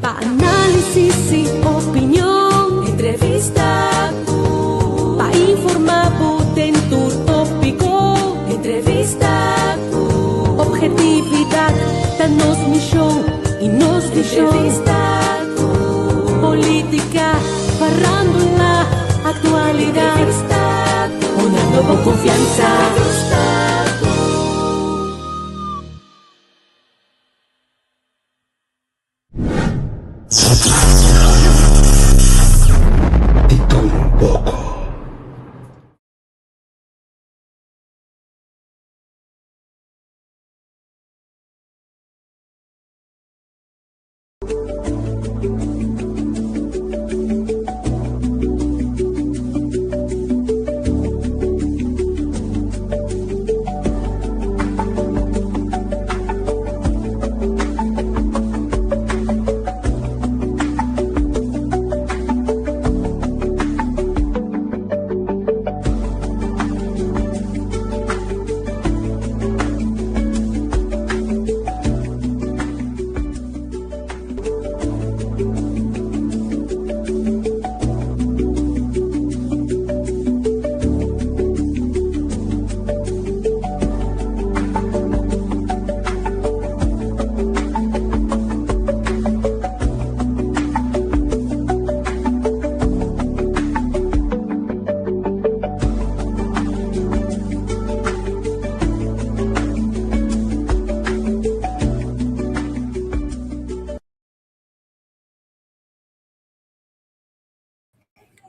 Pa análisis i opinion. Entrevista ku. Pa informá bo den tur tópiko. Entrevista ku. Obhetividat ta nos mishon i nos vishon. Entrevista ku. Polítika, farándula, aktualidat. Entrevista ku. Honrando bo konfiansa. Entrevista ku. Di tur un poko.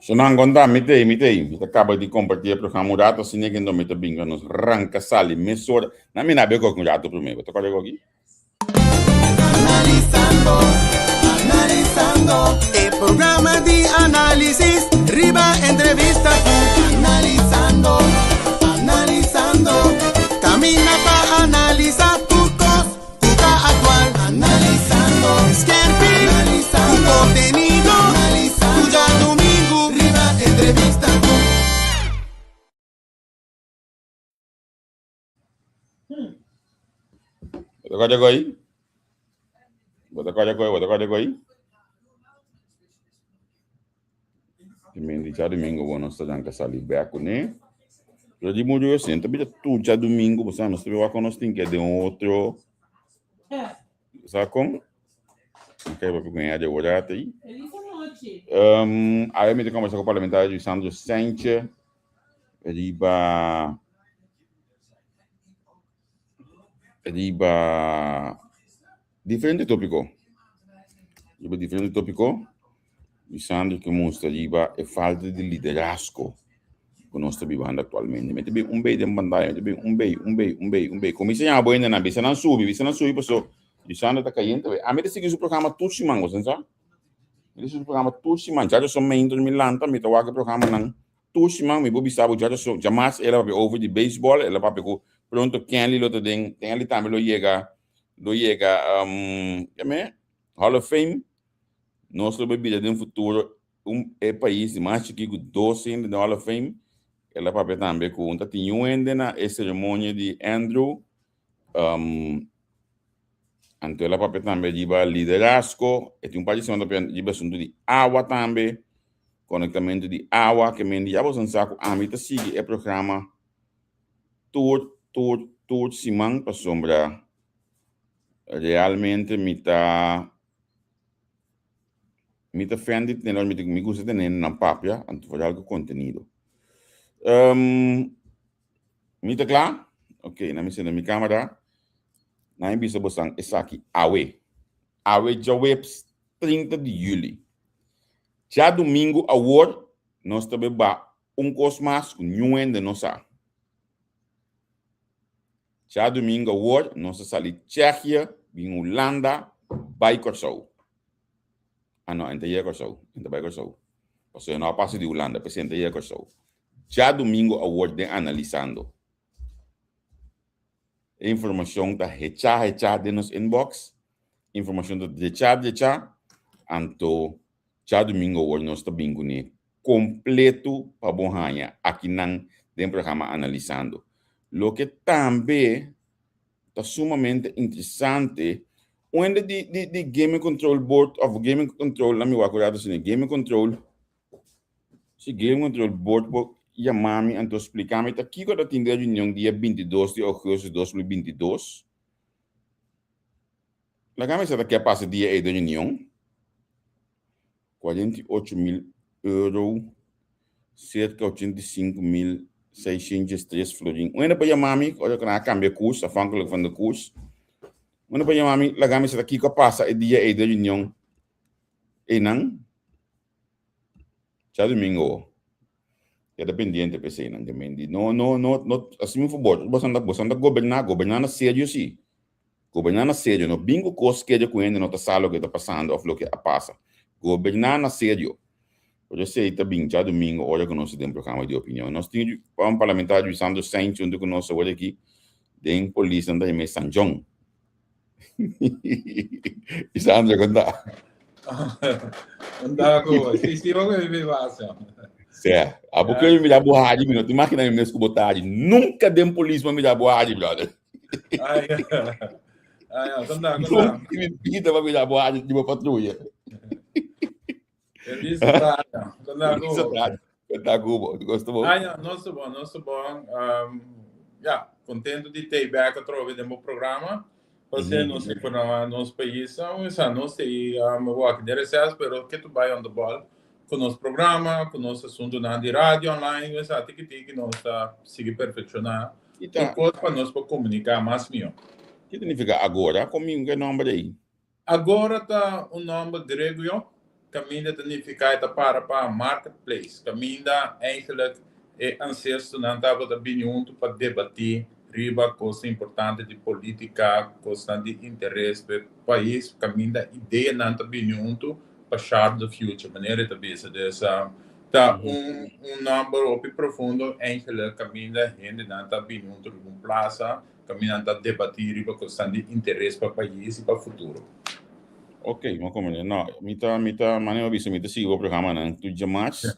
So nan konta, mi tei, mi tei. Mi ta kaba di kompartí e programa un rato, asina ke mi ta binga nos ranka sali mesora. Nan mi na be koki un rato promé. Bo ta kòrda koki? Analisando, analisando e programa di análisis riba entrevista ku Analisando, analisando Camina pa analisa tur kos ku ta aktual Analisando, skerpi, ku kontenido Ku djadumingu riba entrevista ku. Bo ta kòrda koi? Bo ta kòrda koi? Bo ta kòrda koi? Dimingu, djadumingu bo nos ta janka sali bèk kuné. Pero di muchu yo siento bira tur djadumingu, bo sa nos ta wak ku nos tin ke den otro. Sa kon? Ok, papia ku hende ora ata ei. Awe mi ta kombersa ku parlamentario Lisandro Sanchez riba riba diferente tópiko. Riba diferente tópiko. Lisandro ke mustra riba e falta di liderazgo ku nos ta bibando aktualmente. Mi ta bin un bei den pantaya, mi ta bin un bei, un bei, un bei, un bei. Kuminsá yama bo hendenan, bisa nan subi, bisa nan subi paso Lisandro ta kayente wei. Ami ta sigui su programa tur siman, bo sa? Mi ta sigui su programa tur siman. Djadumingu so meinta mi lanta, mi ta wak e programanan tur siman. Mi por bisa bo djadumingu so, djamas el a papia over di beisbòl, el a papia ku pronto Kenley lo ta den, Kenley tambe lo yega, lo yega, keme? Hall of Fame. Nos lo bay bira den futuro un e pais di mas chikí ku dos hende den Hall of Fame. El a papia tambe ku un ta tin un hende na e seremonia di Andrew. Um, anto el a papia tambe riba liderazgo. E tin un par di semana papia riba asuntu di awa tambe, konektamentu di awa. Ke men di ya boso sa ku ami ta sigui e programa tur, tur, tur siman pasobra realmente mi ta Mi ta fan di tene, mi, mi gusta tene nan papia, anto vooral ku kontenido. Um, mi ta kla? Ok, na mi sende mi kamera. Na mi bisa bosan esaki awe. Awe djaweps 30 di juli. Djadumingu awor nos ta beba un kos mas ku niun hende no sa. Djadumingu awor nos ta sali Tsjechië bin Hulanda bai Kòrsou. Ah no, en ta yega Kòrsou, en ta bai Kòrsou. Pasobra no a pasa di Hulanda, p'esei en ta yega Kòrsou. Djadumingu awor den Analisando. E informashon ta hechá hechá den nos inbox, informashon ta drechá drechá, anto Djadumingu awor nos ta bin kuné kompleto pa bo haña akinan den programa Analisando. Loke tambe ta sumamente interesante. Un hende di di di Gaming Control Board of Gaming Control, la mi wak rato sine, Gaming Control, si Gaming Control Board por yama mi anto splika mi ta kiko ta tin den reunion dia 22 di augustus 2022. Laga mi sa ta ke a pasa dia ei den reunion. 48 mil euro, cerca 85.603 florin. Un hende por yama mi, ora ku nan a kambia kurs, afhankelijk van de koers. Un hende por yama mi, laga mi sa ta kiko a pasa e dia ei den reunion einan. Djadumingo. Keda pendiente pa eseinan. Ke men di, no, no, no, no, así mi fabor, boso anda, boso anda goberná, goberná na serio sí. Goberná na serio, no bin ku kos kere ku hende no ta sa loke ta pasando òf loke a pasa. Goberná na serio. Por esei ta bin djadumingo ora ku nos ta den programa di opinion. Nos tin un parlamentario Lisandro Sainz huntu ku nos awor aki den polis nan ta yam'é San John. Lisandro, kon ta? Kon ta ku? Si, si, bo ke mi basa. Sè, abo ke mi mira bo hadi, mi no ta imagina mi mes ku bo ta hadi. Nunka den polis mi a mira bo hadi, brother. Ai, ai, kon ta, kon ta. Nunka mi bida mi a mira bo hadi di bo patruya. Feliz tarde. Kon ta ku? Feliz tarde. Kon ta ku bo? Gusto bo? Ai, nos ta bon, nos ta bon. Ja, contento di ta back atrobe den bo programa. Pasé nos informa nos pais, sa nos ta wak den reces, pero ke tu bai on the ball ku nos programa, ku nos asuntunan di radio online, sa tiki tiki nos ta sigui perfekshoná tur kos pa nos por komuniká mas mihó. Ki ta nifiká agora? Kon mi ku e nòmber ei? Agora ta un nòmber griego kaminda ta nifiká e ta para pa marketplace, kaminda eigenlijk e ansestonan tabata bini huntu pa debatí riba kosnan importante di polítika, kosnan di interes pa e pais, kaminda ideanan ta bini huntu pa shape the future, manera e ta bisa. Dus ta un un nòmber hopi profundo eigenlijk kaminda hendenan ta bini huntu riba un plasa. Kaminda nan ta debatí riba kosnan di interes pa pais i pa futuro. Ok, mi a komprendé. No, mi ta, mi ta, manera mi a bisa, mi ta sigui bo programanan tur djamars.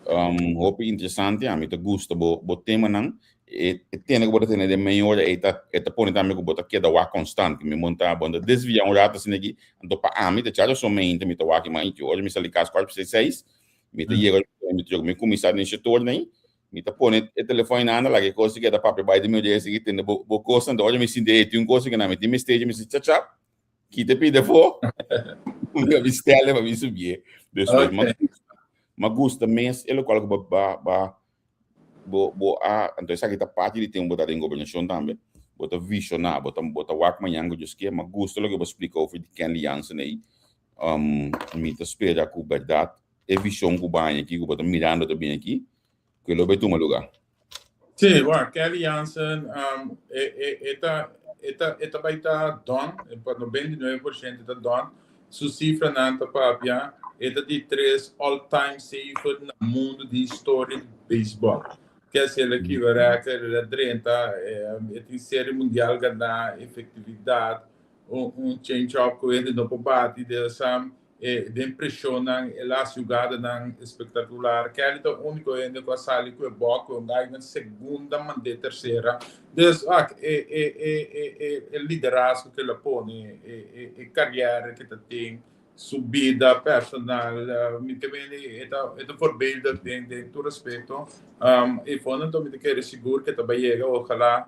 Um, hopi interesante, ami ta gusta bo, bo temanan. E, e tene ku bo ta tene den meia ora ei ta, e ta pone tambe ku bo ta keda wak konstant. Mi bon ta, bon ta desviá un rato asina aki. Anto pa ami ta chara somente mi ta wak i mainti. Ora mi sali kas kuart pa seis seis, mi ta yega, mi ta mi kuminsá den shetor nei. Mi ta pone e telefon einan laga e kos keda papia bai den mi oreha sigui tende bo bo kosnan ta ora mi sinti ey tin un kos ku mi tin mester mi si chachap kita pidi afó mi a bistele pa mi subié despues ma gusta ma gusta mes e lokual ku bo ba ba bo bo a anto esaki ta parti di tempu bo ta den gobernashon tambe bo ta vishoná bo ta bo ta wak mañan ku Dios ke ma gusta loke bo splika over di Kenley Jansen ey mi ta spera ku bèrdat e vision ku baña aki ku bo ta mirando ta bini aki ku e lo bai tuma luga. Sí, bueno, Kelly Jansen, um, e, e, e ta, e ta, e ta bai ta don, pa 99% ta don. Su cifranan ta papia, e ta di tres all-time saver na mundo di historia di baseball. Ke si el a kiba record, el a drenta, e tin serie mundial ganá, efectividad, un, un change-up ku hende no por bati, dus, um, E den preshonnan, el a hasi hugadanan espektakular. Kelly ta úniko hende ku a sali ku e bòk, ku e un gai na segunda mand'é tersera. Dus, wak, e e e e e e liderazgo ku el a pone, e e e kariera ku e ta tin, su bida personal, mi ta mende e ta e ta voorbeeldig den den tur aspekto. E fondo anto mi ta kere sigur ku e ta bai yega, ojalá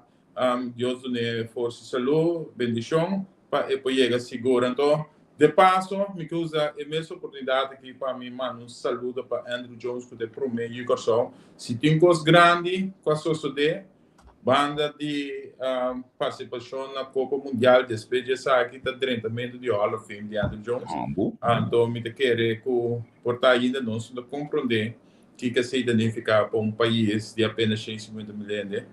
Dios dun'é forsa, salú, bendishon pa e por yega sigur. Anto, de paso, mi ke usa e mes oportunidat aki pa mi manda un saludo pa Andruw Jones ku ta e promé yu Kòrsou. Si tin kos grandi ku a sosodé banda di partisipashon na Kopa Mundial despues di esaki ta drentamentu di Hall of Fame di Andruw Jones. Anto mi ta kere ku por ta ainda nos no ta komprondé Kiko esei ta nifiká pa un pais di apenas 150 mil hende?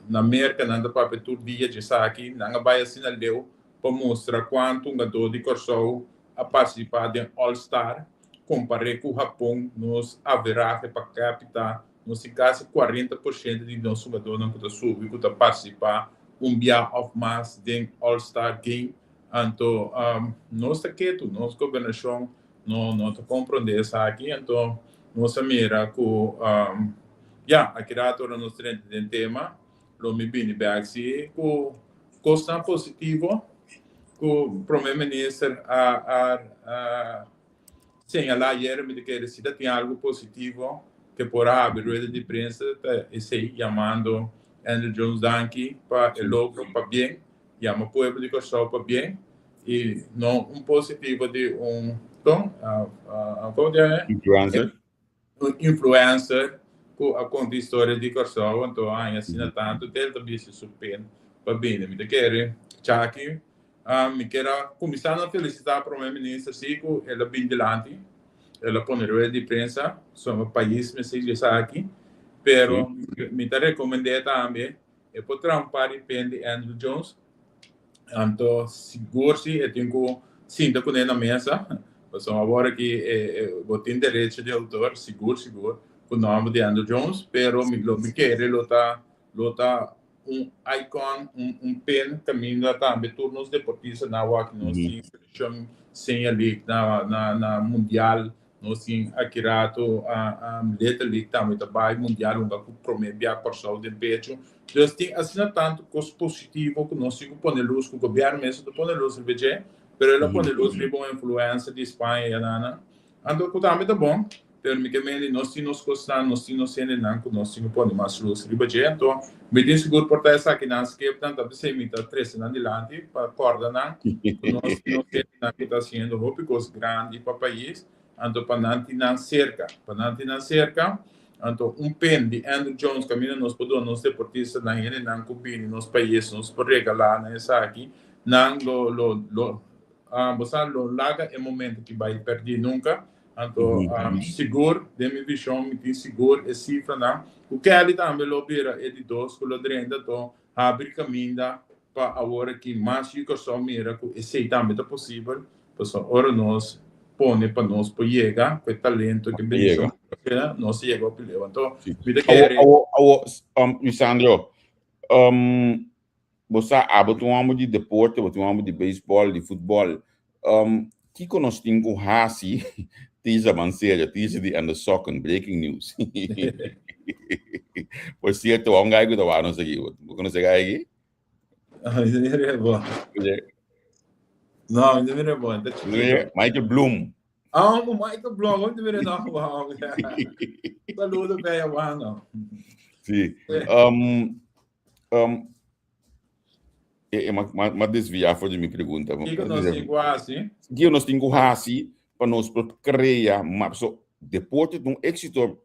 Na Merka nan ta papia tur dia dje esaki. Nan a bai asina leu pa mustra kuantu hungadó di Kòrsou a partisipá den All Star. Kompar'é ku Hapon, nos averahe pa kapita, nos tin kasi 40% di nos hungadónan ku ta subi ku ta partisipá un bia òf mas den All Star Game. Anto nos ta ketu, nos gobernashon No no ta comprende esaki, anto nos a mira cu ya, aki rato ora nos drenta den tema lo mi bini bek si cu cosnan positivo. ku Prome Minister a a a señalá ayera, mi ta kere si ta tin algu positivo ke por a habri rueda di prensa ta esei, yamando Andrew Jones danki pa e logro, pabien, yama pueblo di Kòrsou pabien i no un positivo di un kon kon di a Influencer. Un influencer ku a konta historia di Kòrsou anto a haña asina tantu te el ta bisti su pen pa bini. Mi ta kere chaki mi kier a kuminsá na felisitá Prome Minister si ku el a bin dilanti, el a pone rueda di prensa, pasobra pais mester esaki, pero mi ta rekomend'é tambe e por traha un par di pen di Andrew Jones. Anto sigur si e tin ku sinta kuné na mesa, pasobra awor aki bo tin derecho di outor sigur sigur ku nòmber di Andrew Jones, pero mi lo mi kere lo ta lo ta un icon, un un pen kaminda tambe tur nos deportistanan awor aki nos tin selekshon Senior League na na na mundial. Nos tin aki rato Little League tambe ta bai mundial hunga ku prome bia Kòrsou den pecho. Dus tin asina tantu kos positivo ku nos tin ku pone lus, ku gobièrnu mes ta pone lus riba dje, pero el a pone lus riba un influencer di Spaña i anana. Anto ku tambe ta bon, pero mi ke mende nos tin nos kosnan, nos tin nos hendenan ku nos tin ku pone mas lus riba dje. Anto mi tin sigur por ta esakinan skepnan ta p'esei mi ta trese nan dilanti pa kòrda nan ku nos tin nos hendenan ku ta hasiendo hopi kos grandi pa pais, anto pa nan tin nan serka, pa nan tin nan serka. Anto un pen di Andrew Jones kaminda nos por duna nos deportistanan, hendenan ku bini nos pais nos por regalá nan esaki, nan lo lo lo bo sa lo laga e momento ki bai pèrdí nunka. Anto sigur den mi vishon mi tin sigur e sifranan ku Kelly tambe lo bira e di dos ku lo drenta to habri kaminda pa awor aki mas yu Kòrsou mira ku esei tambe ta posibel pasobra ora nos pone pa nos por yega ku e talento ku e bendishon nos ta yega hopi leu. Anto mi ta kere. Awo awo Lisandro Bo sa, abo ta un homber di deporte, bo ta un homber di beisbòl, di futbòl. Kiko nos tin ku hasi? Tisa ban serio, tisa di Ende Sokken, breaking news. Por sierto, wou un gai ku ta wak nos aki. Bo konosé gai aki? No, mi no mira bo, ta chiquito. Michael Bloom. Ah, Michael Bloom, mi no mira no. Saludo, bella, bueno. Sí. Um, e, e, ma, ma, ma desviar for di mi pregunta. Kiko nos tin ku hasi? Kiko nos tin ku hasi pa nos por krea ma so deporte ta un éxito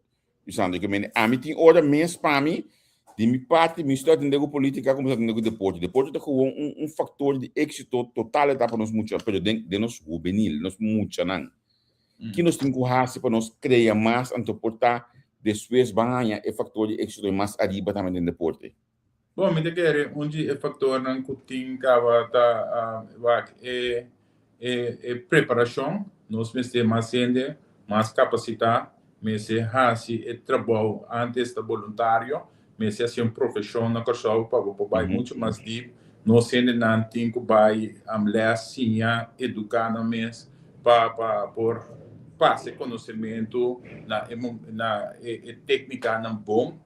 Lisandro ke mene ami tin ora mes pa mi di mi parti mi sta atende ku politika komo sta atende ku deporte. Deporte ta gewoon un, un faktor di éxito total eta pa nos mucha pero den, den nos hubenil, nos muchanan. Ki nos tin ku hasi pa nos krea mas anto por ta despues ban haña e faktor di éksito mas ariba tambe den deporte? Bon, mi ta kere un di e faktornan ku tin kaba ta wak e e preparashon. Nos mester mas hende, mas kapasitá, mester hasi e trabou antes ta boluntario, mester hasi un profeshon na Kòrsou pa bo por bai muchu mas dip. Nos hendenan tin ku bai lès, siña, eduká nan mes pa pa por pasa e konosementu na e na e téknikanan bon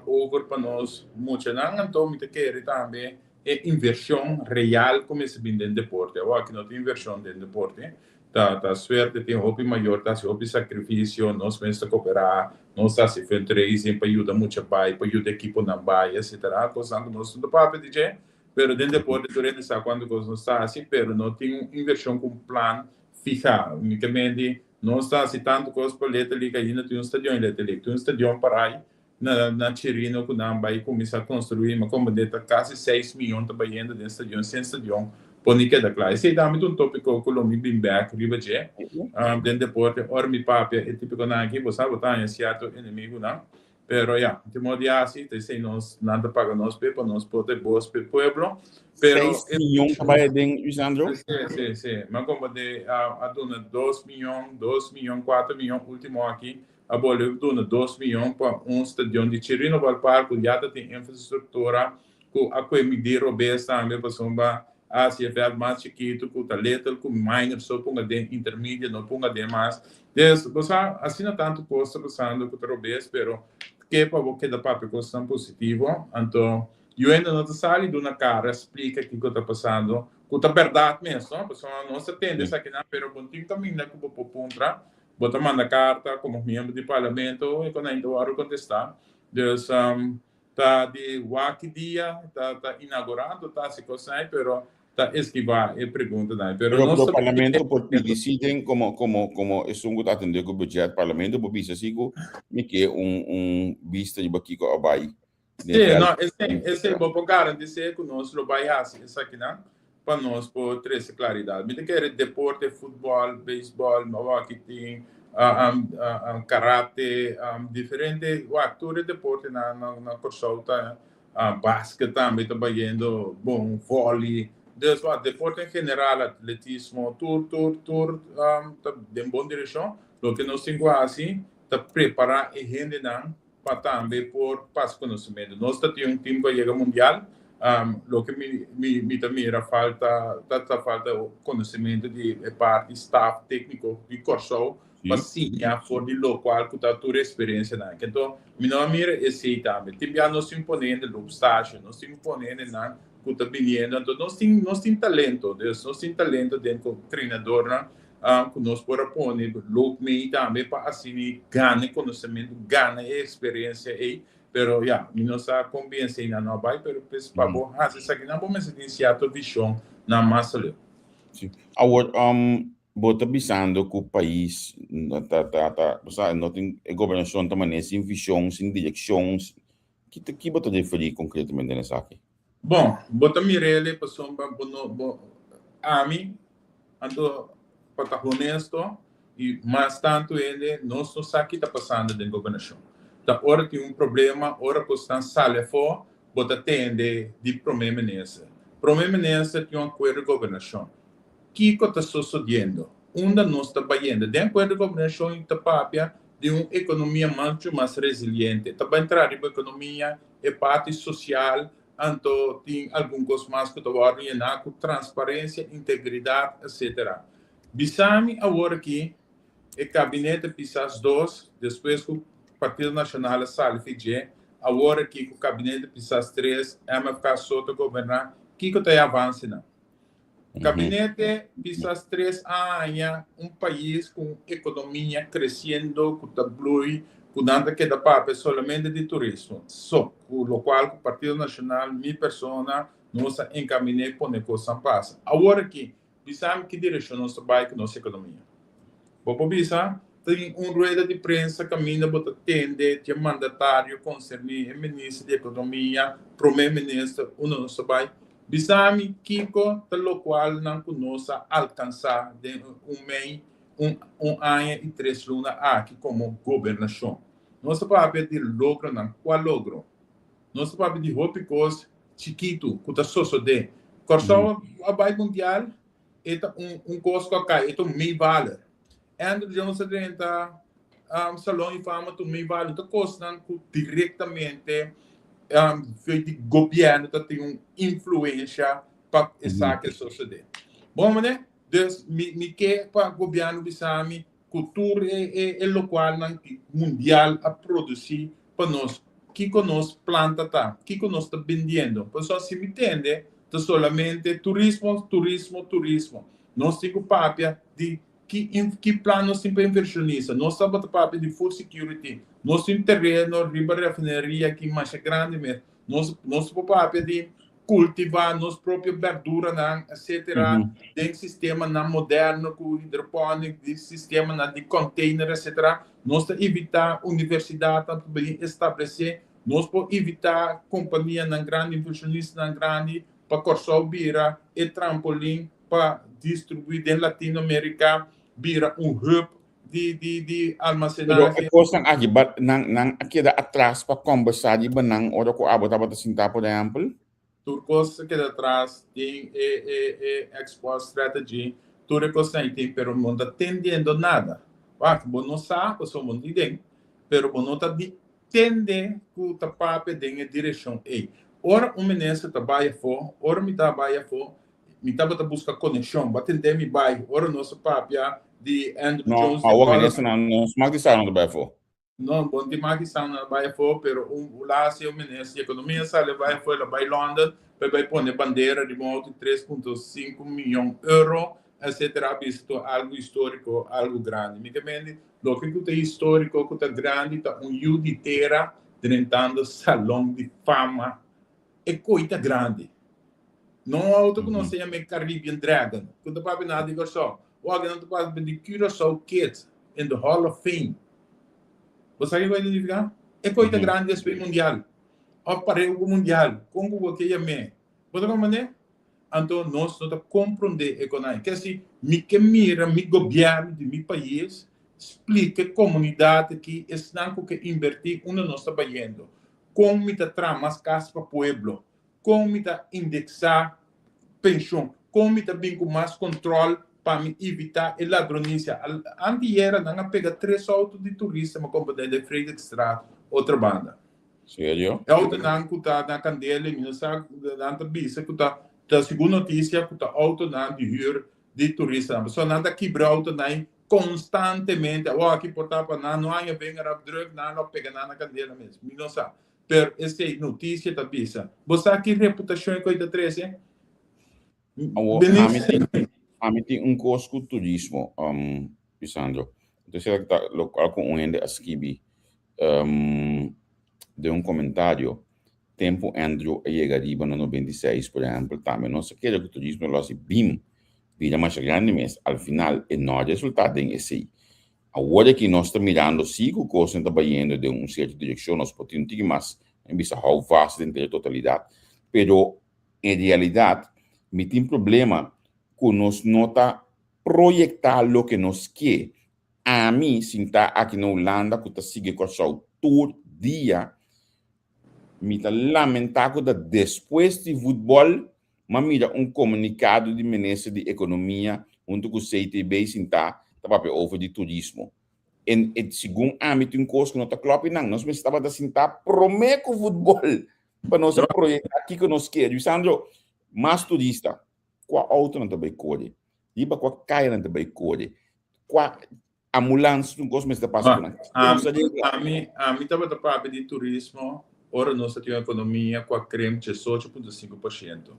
over pa nos muchanan. Anto mi ta kere tambe e invershon real ku mester bin den deporte. Awor aki no tin invershon den deporte. Ta ta suerte tin hopi mayor ta hasi hopi sakrifisio, nos mes ta koperá, nos ta hasi fundraising pa yuda mucha bai, pa yuda ekiponan bai, etcetera. Kosnan ku nos no ta papia di dje, pero den deporte tur hende sa kuantu kos nos ta hasi, pero no tin un invershon ku un plan fihá. Unikamente nos ta hasi tantu kos pa Little League, ainda tin un stadion di Little League, tin un stadion parai na na Chirino ku nan bai kuminsá konstruí, ma komo de ta kasi seis miyon ta bayendo den stadion, sin stadion por ni keda kla. Esei tambe ta un topiko ku lo mi bin bèk riba dje den deporte. Ora mi papia e tipikonan aki, bo sa bo ta haña sierto enemigunan, pero ya, tin modo di hasi, ta esei nos nan ta paga nos p'e pa nos por ta e bos p'e pueblo. Pero Seis miyon ta bai aden, Lisandro? Sí, sí, sí. Ma komo de a duna dos miyon, dos miyon, kuater miyon ultimo aki. A bolbe duna dos miyon pa un stadion di Chirino Ballpark ku ya ta tin infrastruktura ku a kue midi robes tambe pasobra a hasi e vèlt mas chikitu ku ta little ku minor so punga den intermedia no punga den mas. Dus bo sa asina tantu kos ta pasando ku ta robes pero ke pa bo keda papia kosnan positivo anto yu hende no ta sali duna kara splika kiko ta pasando. Ku ta bèrdat mes, no? Pasobra nos ta tende esakinan, pero bo no tin kaminda ku bo por puntra. Bo ta manda karta komo miembro di parlamento i ku nan ta wòrdu kontestá. Dus ta di wak ki dia ta ta inaugurá, anto ta hasi kosnan ei, pero ta eskivá e preguntanan ei. Pero Pero nos pero ta parlamento por pidi si den komo komo komo esun ku ta atendé ku budget parlamento por bisa si ku mi ke un un bista riba kiko a bai Sí, no, esei, esei bo por garantisé ku nos lo bai hasi esakinan pa nos por trese klaridat. Mi ta kere deporte, futbòl, beisbòl, awor aki tin karate, diferente, wak, tur e deportenan na na Kòrsou ta, basket tambe ta bayendo bon, vòli. Dus wak, deporte en general, atletismo, tur, tur, tur ta den bon direkshon. Loke nos tin ku hasi ta prepará e hendenan pa tambe por pasa konosementu. Nos ta tin un tim ku a yega mundial, loke mi mi mi ta mira falta ta ta falta konosementu di e parti staf tékniko di Kòrsou pa siña for di lokual ku ta tur e eksperensianan. Enton mi no a mira esei tambe. Tin bia nos tin pone hende loop stasje, nos tin pone hendenan ku ta biniendo, anto nos tin nos tin talento, dus nos tin talento den ku trenadornan ku nos por a pone loop mee tambe pa asina gana e konosementu, gana e eksperensia ei. Pero ya, mi no sa kon bien esei nan no a bai, pero pues pa bo hasi esakinan bo mester tin sierto vishon nan mas aleu. Sí. Awor, bo ta bisando ku pais no ta, ta, ta, bo sa, no tin, e gobernashon ta manera sin vishon, sin direkshon. Ki ta, ki bo ta referí konkretamente na esaki? Bon, bo ta mir'el pasobra bo no, bo, ami, Anto, pa ta honesto, i mas tantu hende, nos no sa ki ta pasando den gobernashon. Ta ora tin un problema, ora kosnan sali afó, bo ta tende di Prome Minister. Prome Minister tin un akuerdo di gobernashon. Kiko ta sosodiendo? Unda nos ta bayendo? Den akuerdo di gobernashon ta papia di un ekonomia muchu mas resiliente. Ta bai entra riba ekonomia, e parti sosial, Anto tin algun kos mas ku ta wòrdu yená ku transparensia, integridat, etsetera. Bisa mi awor aki e kabinete Pisas dos, despues ku Partido Nashonal a sali fi dje, awor aki ku kabinete Pisas tres, MFK so ta goberná, kiko ta e avansenan? Kabinete Pisas tres a haña un pais ku un ekonomia kresiendo, ku ta blui, ku nan ta keda papia solamente di turismo so, ku lokual ku Partido Nashonal, mi persona, nos a enkaminé pone kosnan pasa. Awor aki, bisa mi ki direkshon nos ta bai ku nos ekonomia. Bo por bisa, tin un rueda di prensa kaminda bo ta tende dje mandatario konserní, e minister di ekonomia, prome minister, unda nos ta bai. Bisa mi kiko ta lokual nan ku nos a alkansá den un mei, un un aña i tres luna aki komo gobernashon. Nos ta papia di logronan. Kua logro? Nos ta papia di hopi kos chikitu ku ta sosodé. Kòrsou a bai mundial, e ta un un kos ku a kai, e ta un meevaller. Andruw Jones a drenta Salon di Fama ta un meevaller. Ta kosnan ku direktamente fe di gobièrnu ta tin un influensha pa esaki a sosodé. Bon manera, dus mi mi ke pa gobièrnu bisa mi ku tur e e lokualnan mundial a produsí pa nos, kiko nos planta ta, kiko nos ta bendiendo. Pasobra si mi tende ta solamente turismo, turismo, turismo. Nos tin ku papia di ki ki plan nos tin pa invershonista. Nos tabata papia di food security. Nos tin tereno riba refineria ki masha grandi mes. Nos nos por papia di kultivá nos propio berduranan etcetera den sistemanan moderno ku hidroponik, di sistemanan di container etcetera. Nos ta invitá universidatnan pa bin establesé. Nos por invitá kompanianan grandi, invershonistanan grandi pa Kòrsou bira e trampolin pa distribuí den Latinoamérika, bira un hub di di di Pero almasenahe. e kosnan aki, ba, nan, nan a keda atras pa kòmbersá riba nan ora ku abo tabata sintá, por ehèmpel? Tur kos a keda atras, tin e e e export strategy, tur e kosnan ei tin, pero no ta tendiendo nada. Wak, bo no sa, pasobra bo no tin den, pero bo no ta di tende ku ta papia den e direkshon ei. Ora un minister ta bai afó, ora mi ta bai afó, mi tabata buska konekshon. Bo a tende mi bai ora nos a papia di Andrew No, Jones di awor Holland. ministernan no smak di sa no ta bai afó. No, bon tin maki san na bai afó, pero un laatste un minister di ekonomia sali bai afó, el a bai London pa e bai pone bandera riba un auto di 3.5 miyon euro, etcetera, a bisa tur algu historico, algu grandi. Mi ta mende, loke ku ta historico, ku ta grandi, ta un yu di tera drentando Salon di Fama. E koi ta grandi. No un auto ku nos ta yama e Caribbean Dragon, ku ta papia nada di Kòrsou. Wak nan ta papia di Curaçao Kids in the Hall of Fame. Bo sa kiko e signifiká? E koi ta grandi despues mundial òf pareu ku mundial, kon ku bo ke yam'é. Bo ta komprendé? Anto nos no ta komprondé e konai. Ke si mi ke mira mi gobièrnu di mi pais splika e komunidat aki esnan ku ke inbertí unda nos ta bayendo. Kon mi ta traha mas kas pa pueblo? Kon mi ta indeksá penshon? Kon mi ta bin ku mas kontrol pa mi evitá e ladronisia? Antiera nan a pega tres outo di turista, mi komprendé, den Frederikstraat, otro banda. Serio? E outonan ku ta na kandela i mi no sa, nan ta bisa ku ta, ta segun notisia ku ta outonan di hür di turistanan. Pasobra nan ta kibra outonan konstantemente. Awor aki por ta pa nan no haña vinger afdruk, nan lo pega nan na kandela mes. Mi no sa. Pero esei notisia ta bisa. Bo sa ki reputashon e koi ta trese? Awor, ami tin, ami tin un kos ku turismo, um, Lisandro. Entonces, ta lokual ku un hende a skibi um, den un komentario. Tempu Andrew a yega riba na 96, por ehempel, tambe nos a kere ku turismo lo hasi bim, bira masha grandi mes. Al final e no a resultá den esei. Awor aki nos ta mirando si ku kosnan ta bayendo den un sierto direkshon, nos por tin un tiki mas en bisa hou vast den e totalidat. Pero en realidat mi tin problema ku nos no ta proyektá loke nos ke. Ami sintá aki na Hulanda ku ta sigui Kòrsou tur dia, Mi ta lamentá ku ta despues di futbòl m'a mira un komunikado di Minister di Ekonomia huntu ku CTB sintá ta papia over di turismo. En e segun ami tin kos ku no ta klòp einan. Nos mester tabata sintá promé ku futbòl pa nos a proyektá kiko nos kier. Lisandro, mas turista, kua outonan ta bai kore? Riba kua kayanan ta bai kore? Kua Ambulans un kos mester pasa ku nan. Ami, ami tabata papia di turismo ora nos ta tin un ekonomia ku a krem 18.5%.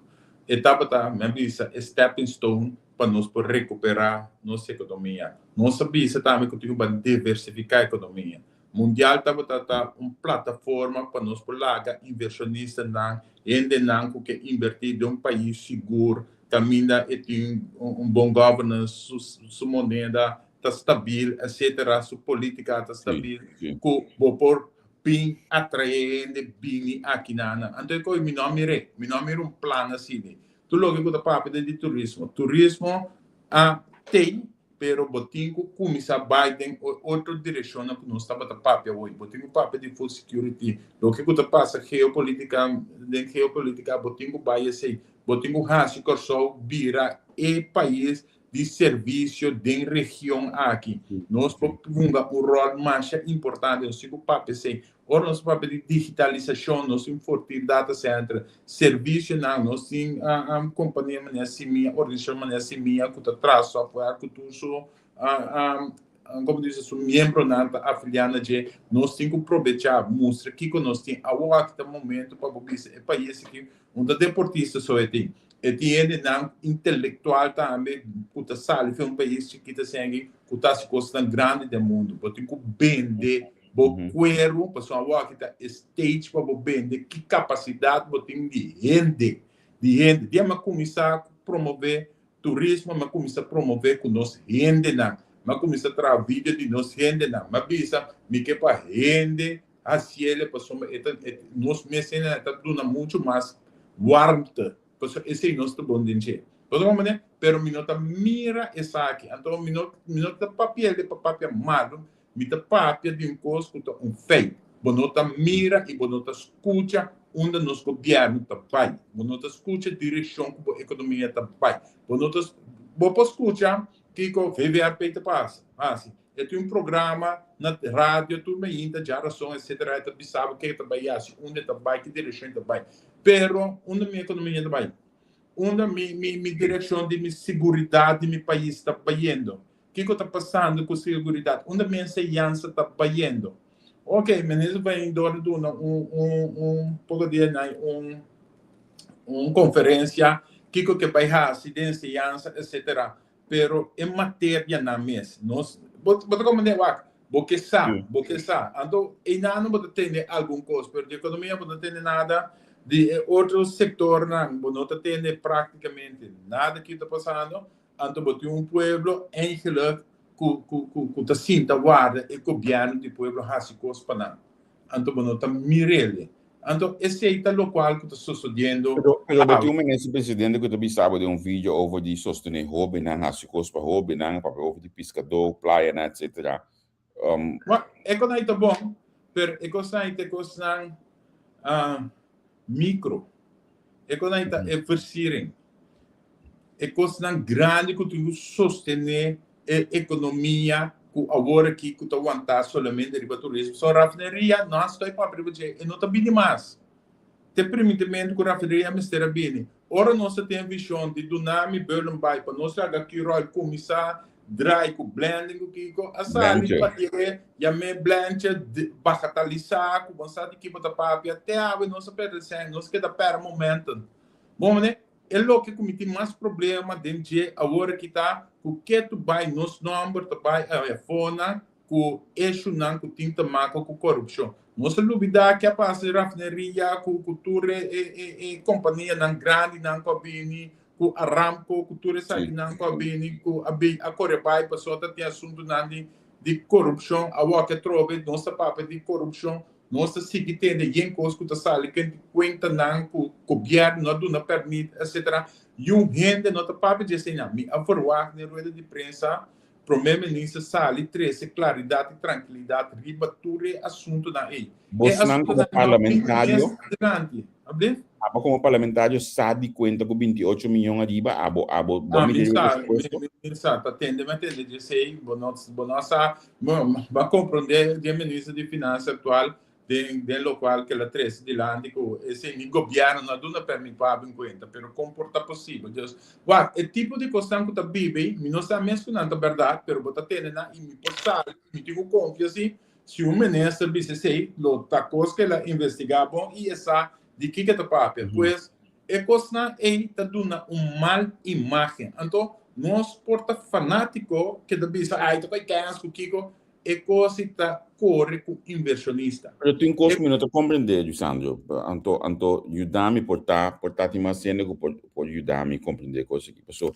E tabata, mi a bisa, e stepping stone pa nos por rekuperá nos ekonomia. Nos a bisa tambe ku tin ku ban diversifiká ekonomia. Mundial tabata ta un plataforma pa nos por laga invershonistanan, hendenan ku ke invertí den un pais sigur, kaminda e tin un bon governance, su su moneda ta stabil, etcetera, su politica ta stabil, ku bo por bin atrae hende bini aki nan. Anto e koe mi no a mir'é, mi no a mira un plan asina. Tur loke ku ta papia den di turismo, turismo a tei, pero bo tin ku kuminsá bai den otro direkshonnan ku nos tabata papia hoy. Bo tin ku papia di food security, loke ku ta pasa geopolitica, den geopolitica bo tin ku bai esei. Bo tin ku hasi Kòrsou bira e pais di servisio den region aki. Nos por hunga un ròl masha importante. Nos tin ku papia esei. Ora nos papia di digitalisashon, nos tin Fortir Data Center, servisionan, nos tin kompania manera Simia, organisashon manera Simia ku ta traha software ku tur su komo di bisa, su miembronan ta afiliá na dje. Nos tin ku probechá, mustra kiko nos tin. Awor aki ta momento pa bo bisa e pais aki Un ta deportista so e tin. E tin hendenan intelectual tambe cu ta sali for un pais chikito asina aki cu ta haci cosnan grandi den mundo. Bo tin cu bende bo cuero pasobra awor aki ta e stage pa bo bende ki capacidad bo tin di hende, di hende. Dia mi a cuminsa cu promove turismo, mi a cuminsa promove cu nos hendenan. Mi a cuminsa traha video di nos hendenan. Mi a bisa mi ke pa hende Haciele pasobra e ta e nos mes hende ta duna mucho mas warmte pasobra esey nos ta bon den dje. Bo ta comprende? Pero mi no ta mira esaki. Anto mi no mi no ta papiele pa papia malo, mi ta papia di un cos cu ta un feit. Bo no ta mira y bo no ta scucha unda nos gobierno ta bay. Bo no ta scucha direccion cu bo economia ta bay. Bo no ta bo por scucha kico VVRP ta pasa haci. E tin un programa na radio tur mainta, djarason etcetera, e ta bisa bo ke ta bai hasi, unda e ta bai, ki direccion e ta bai. Pero unda mi economia ta bai? Unda mi mi mi direccion di mi seguridad di mi pais ta bayendo? Kiko ta pasando ku seguridad? Unda mi enseñansa ta bayendo? Ok, minister van door duna un poko dia na un konferensia kiko ke bai hasi den enseñansa etcetera, pero e materianan mes nos bo bo ta komprende wak bo ke sa bo ke sa anto einan bo ta tende algun kos pero di ekonomia bo no tende nada di e otro sektornan bo no ta tende praktikamente nada ki ta pasando. Anto bo tin un pueblo eigenlijk ku ku ku ku ta sinta warda e gobièrnu di pueblo hasi kos pa nan. Anto bo no ta mir'el. Anto esei ta lokual ku ta sosodiendo Pero, pero bo awe. tin un minister presidente ku ta bisa bo den un video over di sostené hóbennan, hasi kos pa hóbennan, papia over di piskadó, playanan, etcetera. Wak, e kosnan ei ta bon, pero e kosnan ei ta e kosnan mikro. E kosnan ei ta e versiering. E kosnan grandi ku tin ku sostené e ekonomia ku awor aki ku ta wantá solamente riba turismo. So rafineria no a stoi papia riba dje, e no ta bini mas. Te permitimentu ku rafineria mester a bini. Ora nos ta tin e vishon di duna mi Bullenbaai pa nos laga Curoil kuminsá draai ku blending ku kiko, a sali Blanche. papi'é, yam'é blanche, bagatalisá ku bon sa di ki bo ta papia. Te awe nos a pèrdè sèn, nos keda pèrdè momenten. Bon manera, e loke ku mi tin mas problema den dje awor aki ta ku ketu bai nos nòmber ta bai afónan ku eshunan ku tin ta maka ku korupshon. Nos a lubidá ke a pasa e rafineria ku ku tur e e e e kompanianan grandinan ku a bini, ku Aramco, ku tur esakinan ku a bini, ku a bin a kore bai pasobra ta tin asuntunan di di korupshon. Awor ke atrobe nos ta papia di korupshon, nos ta sigui tende yen kos ku ta sali kenti kuentanan ku gobièrnu no a duna pèrmit etsetera. Yun hende no ta papia di eseinan. Mi a verwagt den rueda di prensa Prome Minister sali trese klaridat i trankilidat riba tur e asuntunan ei. E Bosnan komo asuntunan no bin parlamentario, mes adelante. Ablief? abo komo parlamentario sa di kuenta ku 28 miyon ariba, abo abo bo Ah, mi mira riba sa, mi, presupuesto? mi, mi sa, ta tende, mi a tende dje esei, bo no, bo no sa, bo, bo a komprondé dje Minister di Finansa aktual den den lokual ke el a trese dilanti ku esei ni gobièrnu no a duna pèrmit pa habri un kuenta, pero kon por ta posibel? Dus, wak, e tipo di kosnan ku ta biba ei, mi no sa mes ku nan ta bèrdat, pero bo ta tene nan i mi por sali, mi tin ku konfia si, si un minister bisa esei, lo ta kos ku el a investigá bon i e sa di kiko e ta papia. Pues, e kosnan ei ta duna un mal imágen. Anto, nos por ta fanátiko ke ta bisa, ai, ta bai kèns ku kiko, E kos si ta kore ku invershonista. Pero tin kos ku mi no ta komprendé, Jusandro. Anto, anto yuda mi por ta, por ta tin mas hende ku por, por yuda mi komprendé e kos aki. Paso,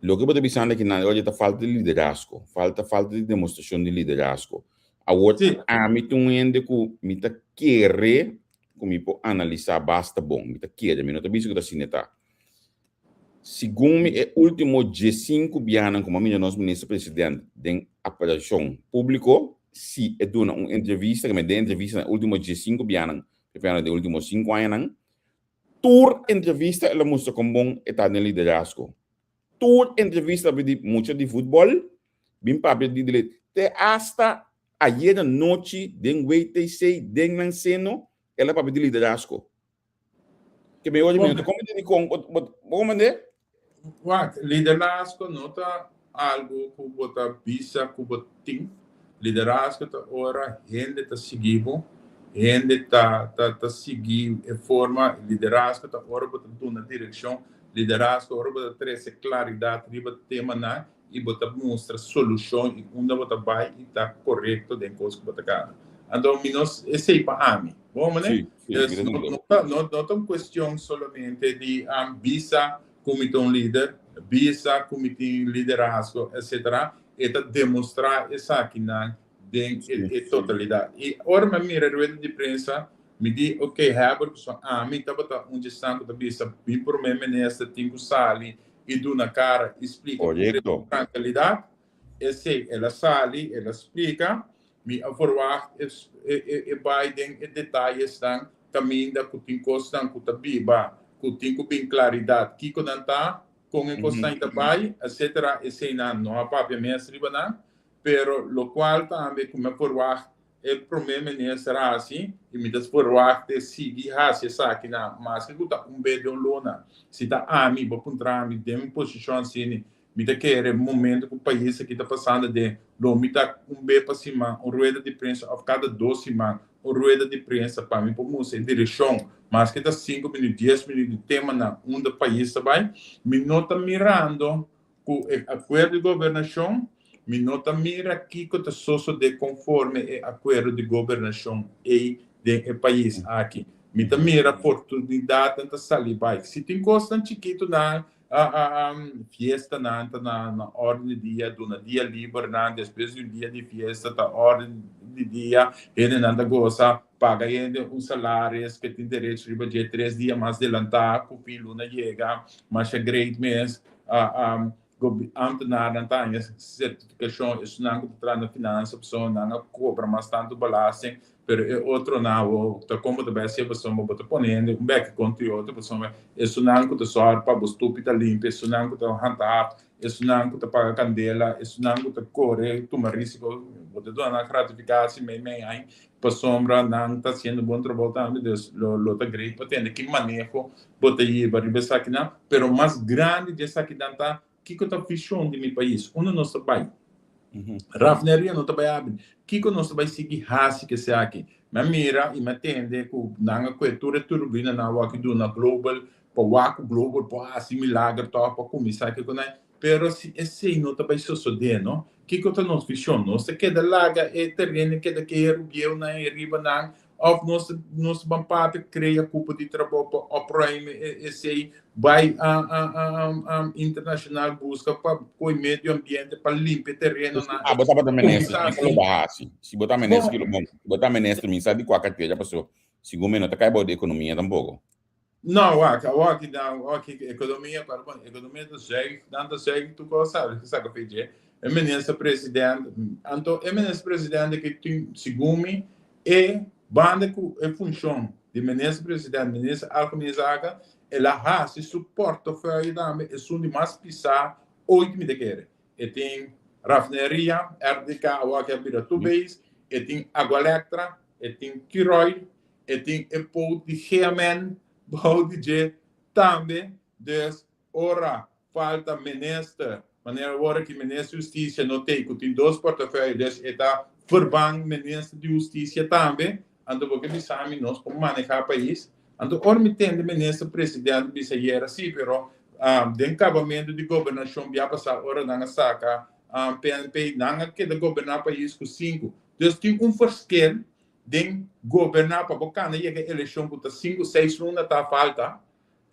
loke bo ta bisando aki nan, oye, ta falta di liderazgo, falta, falta di demostrashon di liderazgo. Awor, Sí. ami ta un hende ku mi ta kere ku mi por analisá basta bon. Mi ta kere, mi no ta bisa ku ta asina e ta. Segun mi e ultimo diesinku biahanan ku m'a mira nos Minister President den aparishon públiko, si e duna un entrevista, ke men den entrevista na e ultimo diesinku biahanan, prefiando den ultimo sinku añanan, tur entrevista el a mustra kon bon e ta den liderazgo. Tur entrevista a di mucha di futbòl, bin papia di dile, te asta ayera nochi den WTC den nan seno el a papia di liderazgo. Ke me oye, mi no ta comprende di con, bo, bo, bo comprende? Wak, liderazgo no ta algo ku bo ta bisa ku bo tin. Liderazgo ta ora hende ta sigui bo, hende ta, ta, ta sigui e forma. Liderazgo ta ora bo ta duna direkshon. Liderazgo ora bo ta trese klaridat riba temanan i bo ta mustra solushon i unda bo ta bai i ta korekto den kos ku bo ta gana. Anto mi no, esei pa ami. Bo mane? Sí, sí, Dus mi ta no, entende. no ta, no, no ta un kuestion solamente di bisa ku mi ta un lider, bisa ku mi tin liderazgo, etcetera. E ta demostrá esakinan den e, Sí. e totalidat. I ora mi a mira e rueda di prensa, mi di, ok, Herbert, pasobra ami tabata un dje esnan ku ta bisa mi prome minister tin ku sali i duna kara i splika ku Korekto. trankilidat. Esei el a sali, el a splika. Mi a verwagt e e e bai den e detayesnan kaminda ku tin kosnan ku ta biba, ku tin ku bin klaridat kiko nan ta, kon e kosnan ta bai, etcetera. Eseinan no a papia mes riba nan, pero lokual tambe ku mi a verwagt e prome minister hasi i mi ta verwagt e sigui hasi esakinan maske ku ta un be den un luna. Si ta ami, bo puntra mi den mi posishon asini. Mi ta kere momento ku pais aki ta pasando den lo mi ta un be pa siman un rueda di prensa of kada dos siman un rueda di prensa pa mi por mustra e direkshon maske ta sinku minüt dies minüt di temanan unda pais ta bai. Mi no ta mirando ku e akuerdo di gobernashon mi no ta mira kiko ta sosode konforme e akuerdo di gobernashon ei den e pais aki. Mi ta mira oportunidatnan ta sali bai. Si tin kosnan chikitunan Fiestanan ta na na orden di dia, duna dia libernan despues di un dia di fiesta ta orden di dia, hendenan ta gosa, paga hende un salaris ke tin derecho riba dje tres dia mas delantá ku fin luna yega, masha great mes. Ambtenarnan ta haña sertifikashon, esunnan ku ta traha na finansa pasobra nan a kobra mas tantu belasting, Pero e otronan awor ta kon bo ta bai hasié pasobra bo ta pone hende un bèki kontra e otro pasobra esunnan ku ta sòru pa bo stupi ta limpi, esunnan ku ta hantahaf, esunnan ku ta paga kandela, esunnan ku ta kore tuma risiko, bo ta duna nan gratifikasi mei mei aña pasobra nan ta hasiendo bon trabou tambe. Dus lo lo ta great pa tende ki maneho bo ta hiba riba esakinan. Pero mas grandi di esakinan ta Kiko ta vision di mi pais? Unda nos ta bai? Rafineria no ta bai abri. Kiko nos ta bai sigui hasi ke esaki? Mi a mira i mi a tende ku nan a kue tur e turbinanan awor ki duna Global pa wak ku Global por hasi milager tòg pa kuminsá kiko nan. Pero si esei no ta bai sosodé no, kiko ta nos vision? Nos ta keda laga e tereno keda keru bieunan ei riba nan Of nos nos ban papia crea cupo di trabou pa opruim esey bay internacional busca pa coy medio ambiente pa limpia terenonan. Ah, bo tabata minister, kiko lo bo haci? Si bo ta minister, kiko lo bo haci? Bo ta minister, mi sa di cua cartera paso segun mi no ta cay bao di economia tampoco. No, wak, awor aki nan, awor aki economia, pero bon, economia ta zuig, nan ta zuig tur cos, sabe, saca fe dje. E minister president, anto e minister president aki tin, segun mi, E banda ku e funshon di Minister President, Minister Algemene Zaken, el a hasi su portefeuille tambe esun di mas pisá ooit mi ta kere. E tin rafineria, RDK awor ke a bira tur beis, e tin Agualectra, e tin Curoil, e tin e poot di GMN bou di dje tambe. Dus Ora falta minister, manera ora ki minister di hustisia no tei ku tin dos portefeuille, dus e ta verbang minister di hustisia tambe, anto bo ke bisa mi nos por maneha pais? Anto ora mi tende minister president bisa yera si, pero den kabamentu di gobernashon bia pasa ora nan a saka PNP nan a keda goberna pais ku sinku. Dus tin un verschil den goberna pa bo kana yega elekshon ku ta sinku seis luna ta falta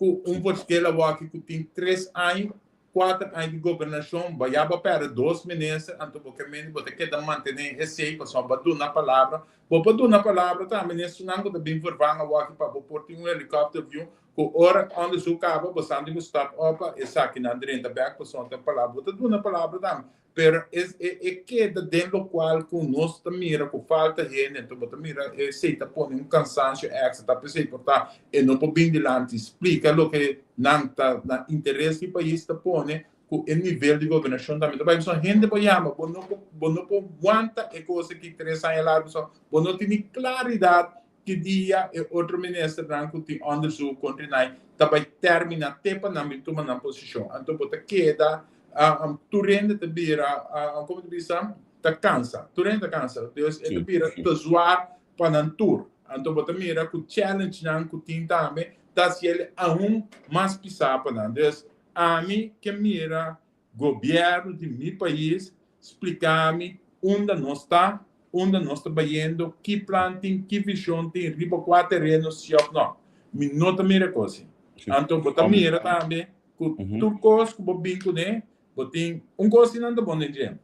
Ku un verschil awaki ku tin tres aña, kuater aña di gobernashon, bo ya bo a pèrdè dos minister, anto bo ke mende bo ta keda mantené esei pasobra bo a duna palabra. Bo por duna palabra tambe na esunnan ku ta bin vervang awaki pa bo por tin un helikòpter view ku ora onderzoek kaba bo sa tin ku start op pa esakinan drenta bèk pasobra ta palabra. Bo ta duna palabra tambe. Pero e e keda den lokual ku nos ta mira ku falta hende, anto bo ta mira esei ta pone un kansansio èkstra, ta p'esei por ta e no por bin dilanti splika loke nan ta na interes di pais ta pone ku e nivel di gobernashon tambe ta bai. Pasobra hende por yama, bo no por bo no por wanta e kos aki tres aña largu pasobra bo no tin ni klaridat Ki dia e otro ministernan ku tin onderzoek kontra nai ta bai termina te pa nan bin tuma nan posishon? Anto bo ta keda tur hende ta bira komo ta bisa ta kansa. Tur hende ta kansa. Dus e ta bira te zwaar pa nan tur. Anto bo ta mira ku challengenan ku tin tambe ta hasi el aun mas pisá pa nan. Dus ami ke mira Gobierno di mi pais splica mi unda nos ta, unda nos ta bayendo, ki plan tin, ki vision tin, riba cua tereno si of no. Mi no ta mira e cos si. Anto bo ta mira tambe cu tur cos cu bo bin cune, bo tin un cos si nan ta bon den dje.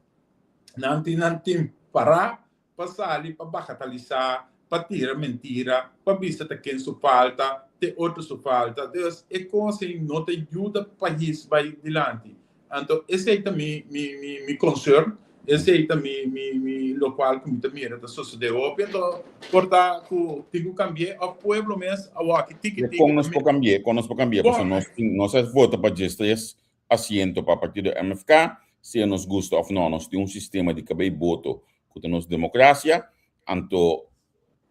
Nan tin nan tin para pa sali pa bagatalisá, pa tira mentira, pa bisa ta ken su falta, te otro su falta. Dus e kos ei no ta yuda pais bai dilanti. Anto esei ta mi mi mi mi concern, esei ta mi mi mi lokual ku mi ta mira ta sosodé hopi. Anto por ta ku tin ku kambi'é òf pueblo mes a wòki tiki tiki. Kon nos por kambi'é? Kon nos por kambi'é? Pasobra nos tin nos a vota pa diestres asiento pa partido MFK, sea nos gusta of no, nos tin un sistema di kabei boto ku ta nos demokrasia, anto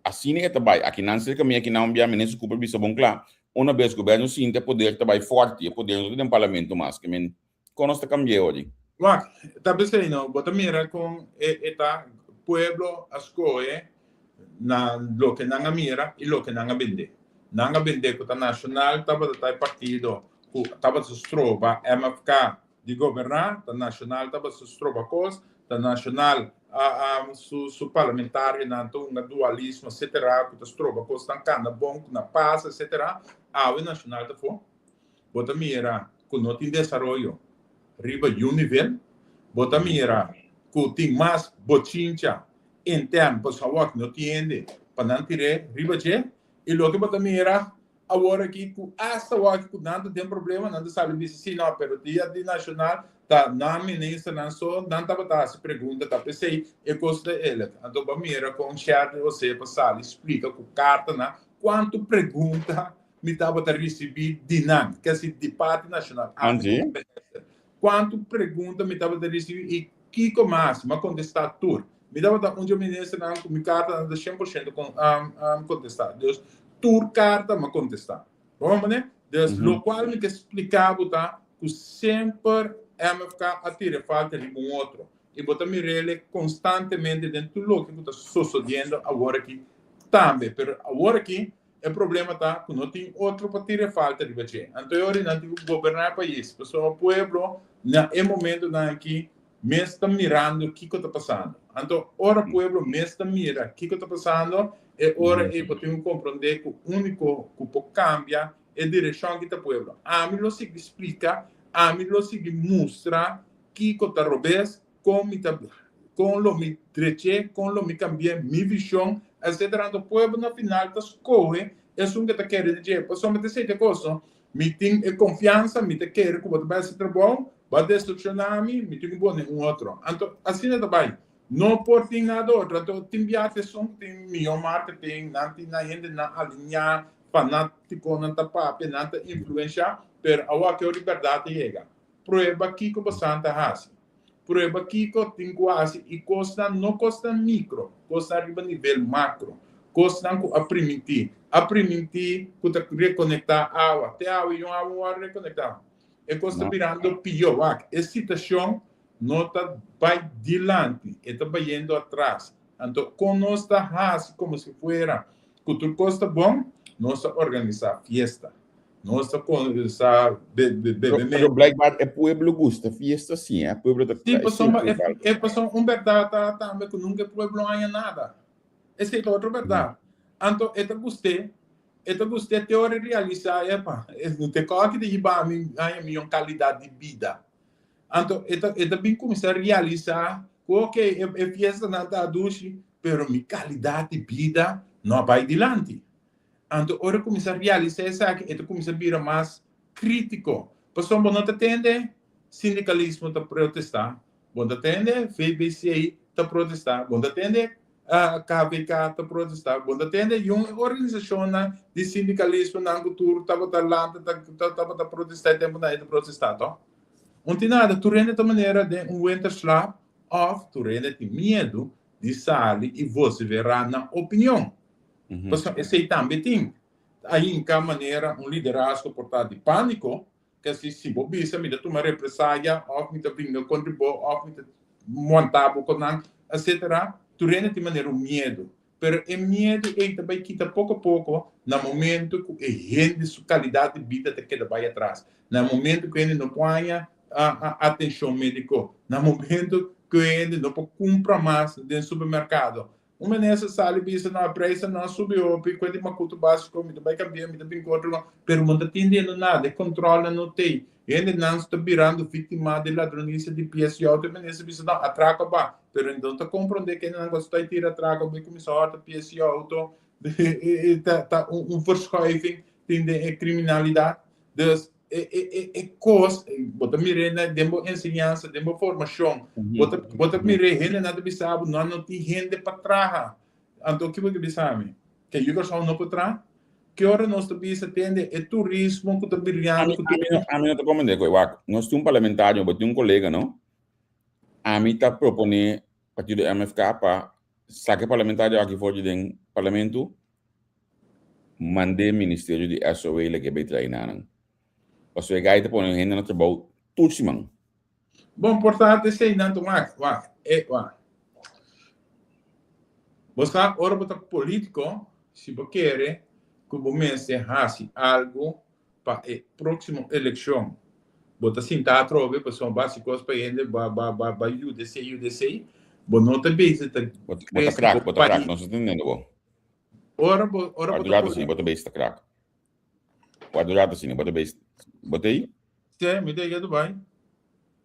asina e ta bai. Akinan serka mi, akinan un bia Minister Cooper bisa bon kla, una bes goberno sinta e poder ta bai forti, e poder no ta den parlamento mas, ke men. Kon nos ta kambi'é ori? Wak, ta p'esei no, bo ta mira kon e ta pueblo a skohe na loke nan a mira i loke nan a bende. Nan a bende ku ta Nashonal tabata ta e partido ku tabata stroba MFK di goberná, ta Nashonal tabata stroba kos, ta Nashonal su su parlamentarionan ta hunga dualismo etcetera ku ta stroba kosnan kanda bon ku na pas etcetera. Awe Nashonal ta afó. Bo ta mira ku no tin desaroyo riba yu nivel. Bo ta mira ku tin mas bochincha intern pasobra awor no tin hende pa nan tir'é riba dje. I loke bo ta mira awor aki ku asta awor ku nan ta den problema nan ta sali bisa si no pero dia di nashonal ta nan ministernan so nan tabata hasi pregunta ta p'esei e kos ta elek. Anto bo a mira kon Sherley Osepa sali splika ku kartanan kuantu pregunta mi tabata risibí di nan, kesi di parti nashonal, ami komo minister. Kuantu pregunta mi tabata risibí i kiko mas, mi a kontestá tur. Mi tabata un dje ministernan ku mi kartanan ta 100% kontestá. Dus, tur karta mi a kontestá. Bo komprendé? Dus, lokual mi ke spliká bo ta ku semper MFK a tira e falta riba un otro. I bo ta mir'el konstantemente den tur loke ku ta sosodiendo awor aki tambe. Pero awor aki E problema ta ku no tin otro pa tira e falta riba dje. Anto e ora nan tin ku goberná e pais, pasobra pueblo na e momentonan aki mes ta mirando kiko ta pasando. Anto ora pueblo mes ta mira kiko ta pasando, e ora ei bo tin ku komprondé ku úniko ku por kambia e direkshon aki ta pueblo. Ami lo sigui splika, ami lo sigui mustra kiko ta robes, kon mi ta kon lo mi drech'é, kon lo mi kambi'é mi vishon, etcetera. Anto pueblo na final ta skohe esun ke ta kere di dje. Pasobra mi ta esei ta kos no. Mi tin e konfiansa, mi ta kere ku bo ta bai hasi trabou, bo a desepshoná mi, mi tin ku pone un otro. Anto asina ta bai. No por tin nada otro. Anto tin biaha ta esun ku tin mihó marketing, nan tin nan hendenan alineá, fanátikonan ta papia, nan ta influenshá, pero awor ke ora di bèrdat ta yega. Prueba kiko bo san ta hasi. Prueba kiko tin ku hasi i kosnan, no kosnan mikro, kosnan riba nivel makro, kosnan ku a primintí. A primintí ku ta rekonektá awa. Te awe yon awa wòrdu rekonektá. E kos ta birando pió. Wak, e situashon no ta bai dilanti, e ta bayendo atras. Anto kon nos ta hasi komo si fuera ku tur kos ta bon? Nos ta organisá fiesta. Nos ta sa bebe Pero blijkbaar e pueblo gusta fiesta sí, e pueblo ta Sí, pasobra e pasobra un berdad ta tambe ku nunka e pueblo no haña nada. Esei ta otro berdad. Anto e ta gust'é, e ta gust'é te ora e realisá, epa, e no te kòki ta hiba mi haña mion kalidat di bida. Anto e ta e ta bin kuminsá realisá ku okey e e fiestanan ta dushi, pero mi kalidat di bida no a bai dilanti. Anto ora e kuminsá realisá esaki, e ta kuminsá bira mas krítiko. Pasobra bo no ta tende sindikalismo ta protestá, bo no ta tende VBC ta protestá, bo no ta tende KVK ta protestá, bo no ta tende yun organisashonnan di sindikalismonan ku tur tabata lanta tabata protestá e tempunan ei ta protestá to. Un tin nada, tur hende ta manera den un winterslaap òf tur hende tin miedu di sali i vosiferá nan opinion. Pasobra esei tambe tin. A hinka manera un liderazgo por ta di pániko, ke si si bo bisa mi ta tuma represaya òf mi ta vinga kontra bo òf mi ta monta bo ku nan, etsetera. Tur hende tin manera un miedu. Pero e miedu ei ta bai kita poko poko na momento ku e hende su kalidat di bida ta keda bai atras. Na momento ku hende no por haña atenshon médiko. Na momento ku hende no por kumpra mas den supermerkado. Un minister sali bisa no, e prijsnan no a subi hopi, ku e di makutu básiko, mi ta bai kambia, mi ta bin ku otro, pero bo no ta tindiendo nada, e kòntròlnan no t'ei. Hendenan ta birando víktima di ladronisia di pies i outo, e minister bisa no, atrako a ba, pero e no ta komprondé ku hendenan gosa ta tira atrako, bai kuminsá hòrta pies i outo, ta un verschuiving tin den e kriminalidat. Dus e e e e kos bo ta mir'é na den bo enseñansa, den bo formashon, bo ta bo ta mir'é hendenan ta bisa bo nan no tin hende pa traha. Anto ki bo ke bisa mi? Ke yu Kòrsou no por traha? Ki ora nos ta bisa tende e turismo ku ta biriando ku tur. Ami no ta komprendé koe. Wak, nos tin un parlamentario, bo tin un kolega no? Ami ta proponé partido MFK pa saka e parlamentario aki for di den parlamento Mand'é ministerio di SOA lag'é bai traina nan. Pasobra e gai ta pone hende na trabou tur siman. Bon, por ta esei nan ta wak, wak, e wak. Bo sa, ora bo ta polítiko, si bo kere ku bo mester hasi algu pa e próksimo elekshon, bo ta sinta atrobe pasobra bo hasi kos pa hende, ba ba ba ba yuda esei, yuda esei, bo no ta bezig ta Bo ta krese krak, bo bo ta krak, pais. nos ta tendendo bo. Ora bo, ora bo Wak ta un rato asina, bo ta bezig ta krak. Wak un rato asina, bo ta bezig, bo ta ei? Sí, mi ta ei ketu bai.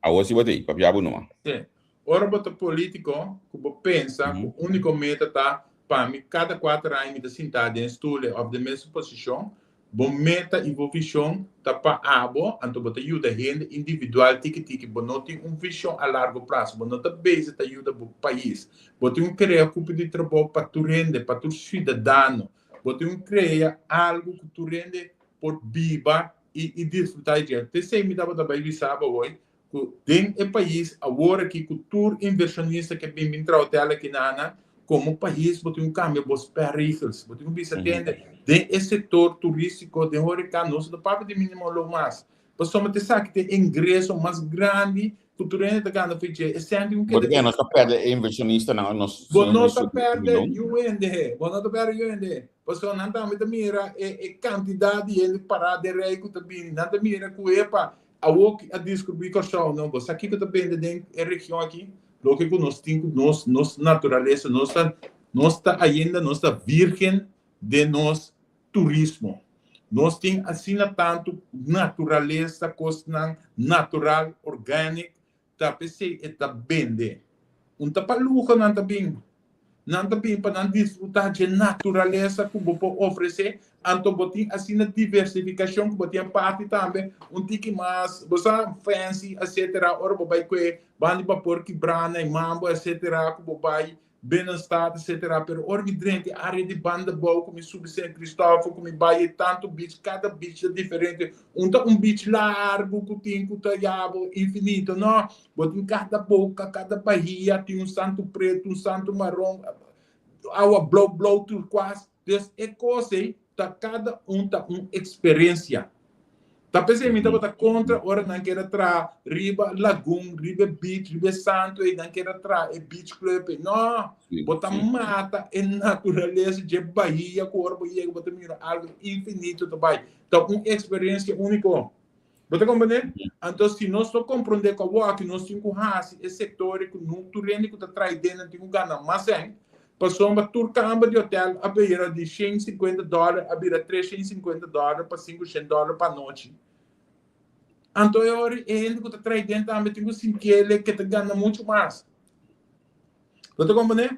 Awor si bo ta ei, papia bo numa. Sí. Ora bo ta polítiko, ku bo pensa ku úniko meta ta pa mi kada kuater aña mi ta sintá den e stoel ei òf den mesun posishon, bo meta i bo vishon ta pa abo, anto bo ta yuda hende individual tiki tiki. Bo no tin un vishon a largo plaso, bo no ta bezig ta yuda bo pais. Bo tin ku krea kupi di trabou pa tur hende, pa tur siudadano. Bo tin ku krea algu ku tur hende por biba i i disfrutá di dje. P'esei mi tabata bai bisa bo awor ku den e pais awor aki ku tur invershonista ke bin bin traha hotel aki na nan, komo pais bo tin ku kambia bo spelregels. Bo tin ku bisa tende den e sektor turístiko, den horeca nos no ta papia di minimo loon mas. Pasobra ta esaki ta e ingreso mas grandi ku tur hende ta gana for dje. E sèn tin ku Bo ta keda kere nos ta pèrdè e invershonistanan nos Bo no ta pèrdè yu hende, bo no ta pèrdè yu hende. Pasobra nan tambe ta mira e e kantidat di hende pará den rei ku ta bini. Nan ta mira ku epa, awor a diskubrí Kòrsou, no? Bo sa kiko ta bende den e region aki? Loke ku nos tin ku nos nos naturalesa, nos ta nos ta ainda nos ta vírgen den nos turismo. Nos tin asina tantu naturalesa, kosnan natural, organic, ta p'esei e ta bende. Un ta pa luho nan ta bin. Nan ta bin pa nan disfrutá dje naturalesa ku bo por ofresé, anto bo tin asina diversifikashon ku bo tin parti tambe un tiki mas, bo sa, fancy, etcetera, ora bo bai kue banda di bapor Kibrana i Mambo, etcetera, ku bo bai Binnenstad etcetera pero ora mi drenta e area di banda bou ku mi subi Sint Christoffel ku mi bai e tantu beach kada beach ta diferente un ta un beach largu ku tin ku ta yabo infinito no bo tin kada boka kada bahia tin un santu pretu un santu maron awa blou blou turkuas dus e kos ei ta kada un ta un experiencia. Ta p'esei mi tabata contra ora nan kier a traha riba lagoon, riba e beach, riba e santo ei, nan kier a traha e beach club ei. No, bo ta mata e naturalesa dje bahia ku ora bo yega bo ta mira algo infinito ta bai. Ta un experiencia unico. Bo ta comprende? Anto si nos no comprende ku awor nos tin ku hasi e sector ku no tur hende ku ta traha den nan tin ku gana mas sèn, Pasobra tur kamber di hotel a bira di 150 dòler a bira 350 dòler pa 500 dòler pa anochi. Anto e ora e hende ku ta traha den tambe tin ku sinti el ke ta gana muchu mas. Bo ta komprendé?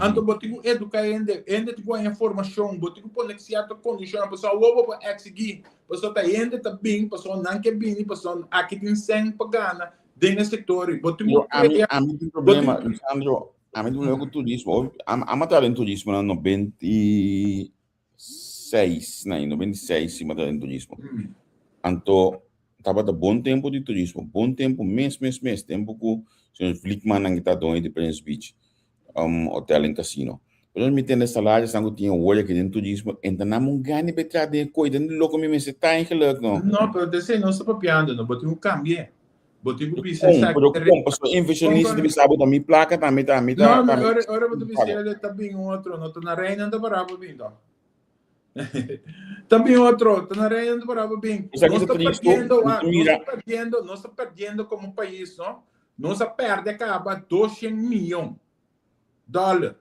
Anto bo tin ku eduká hende, hende tin ku haña formashon, bo tin ku pone sierto kondishonnan pasobra awor bo por eksigí, pasobra ta hende ta bin pasobra nan ke bini pasobra aki tin sèn pa gana den e sektor ei. Bo tin ku Ami krea, ami tin bo tin problema, Lisandro, Ami tin problema ku turismo. Ami a traha den turismo na 96, na 96 si mi a traha den turismo. Anto tabata bon tempu di turismo, bon tempu mes mes mes, tempu ku señor Vliekman nan ta doño di Prince Beach hotel en casino. Pero mi tende salarionan ku tin awor aki den turismo, enta nan un gana pa e traha den e koe, den loko mi mester ta eigenlijk no. No, pero t'esei nos ta papiando no, bo tin ku kambia. Bo tin ku bisa Kon, esaki. pero kon, pasobra inversionista ta bisa bo ta mi plaka ta mi ta mi ta. No, no, ora ora bo ta bisa ele ta bin otro, no ta na reinan ta para bo bin to. Ta bin otro, ta na reinan ta para bo bin. Esaki Nos ta ta tristo, perdiendo, mi ah, ta nos mira. ta perdiendo, nos ta perdiendo komo pais, no? Nos a perde kaba 200 miyon dòler.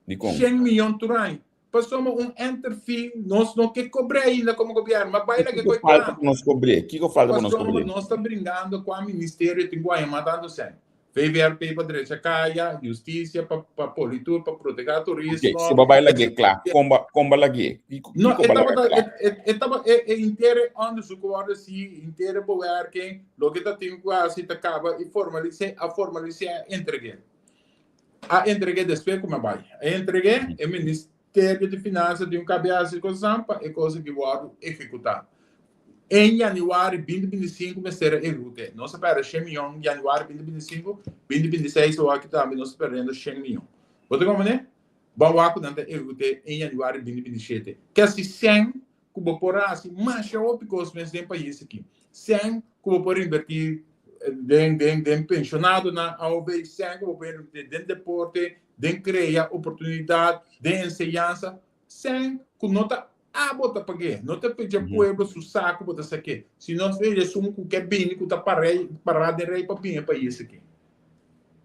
Dikon? 100 miyon tur aña. Pasobra un enter fee nos no ke kobr'é ainda komo gobièrnu. Ma bai laga Kiko koi falta kla. pa nos kobr'é? Kiko falta pa nos Pasobra kobr'é? nos ta bringando kua ministerio tin ku haña mas tantu sèn. VVRP pa drecha kaya, justisia pa pa politur pa protegá Oké, turismo. si bo bai lag'é kla, kon ba kon ba lag'é? Kiko No, kiko e ba laga tabata kla? e e e taba e e intere onderzoek ku wòrdu hasi, intere bewerking, loke ta tin ku hasi ta kaba i formalis'é, a formalis'é a entreg'é. A entreg'é despues ku mi a bai. A entreg'é, e Ministerio di Finansa tin un kabiasa di kosanan pa e kos aki wòrdu ehekutá. En yanüari 2025 mester a ehekut'é. Nos a pèrdè shen miyon yanüari 2025, 2026 awor aki tambe nos ta pèrdiendo shen miyon. Bo ta komprendé? Bo wak ku nan ta ehekut'é en yanüari 2027. Kasi sèn ku bo por hasi masha hopi kos mes den pais aki. Sèn ku bo por invertí. den den den pensionadonan AOV, sèn ku bo por invertí den deporte, den krea oportunidat, den enseñansa, sèn ku no ta abo ta pag'é, no ta dje pueblo su saku bo ta sak'é, sino fe di esun ku ke bini ku ta par'é pará den rei pa bini e pais aki.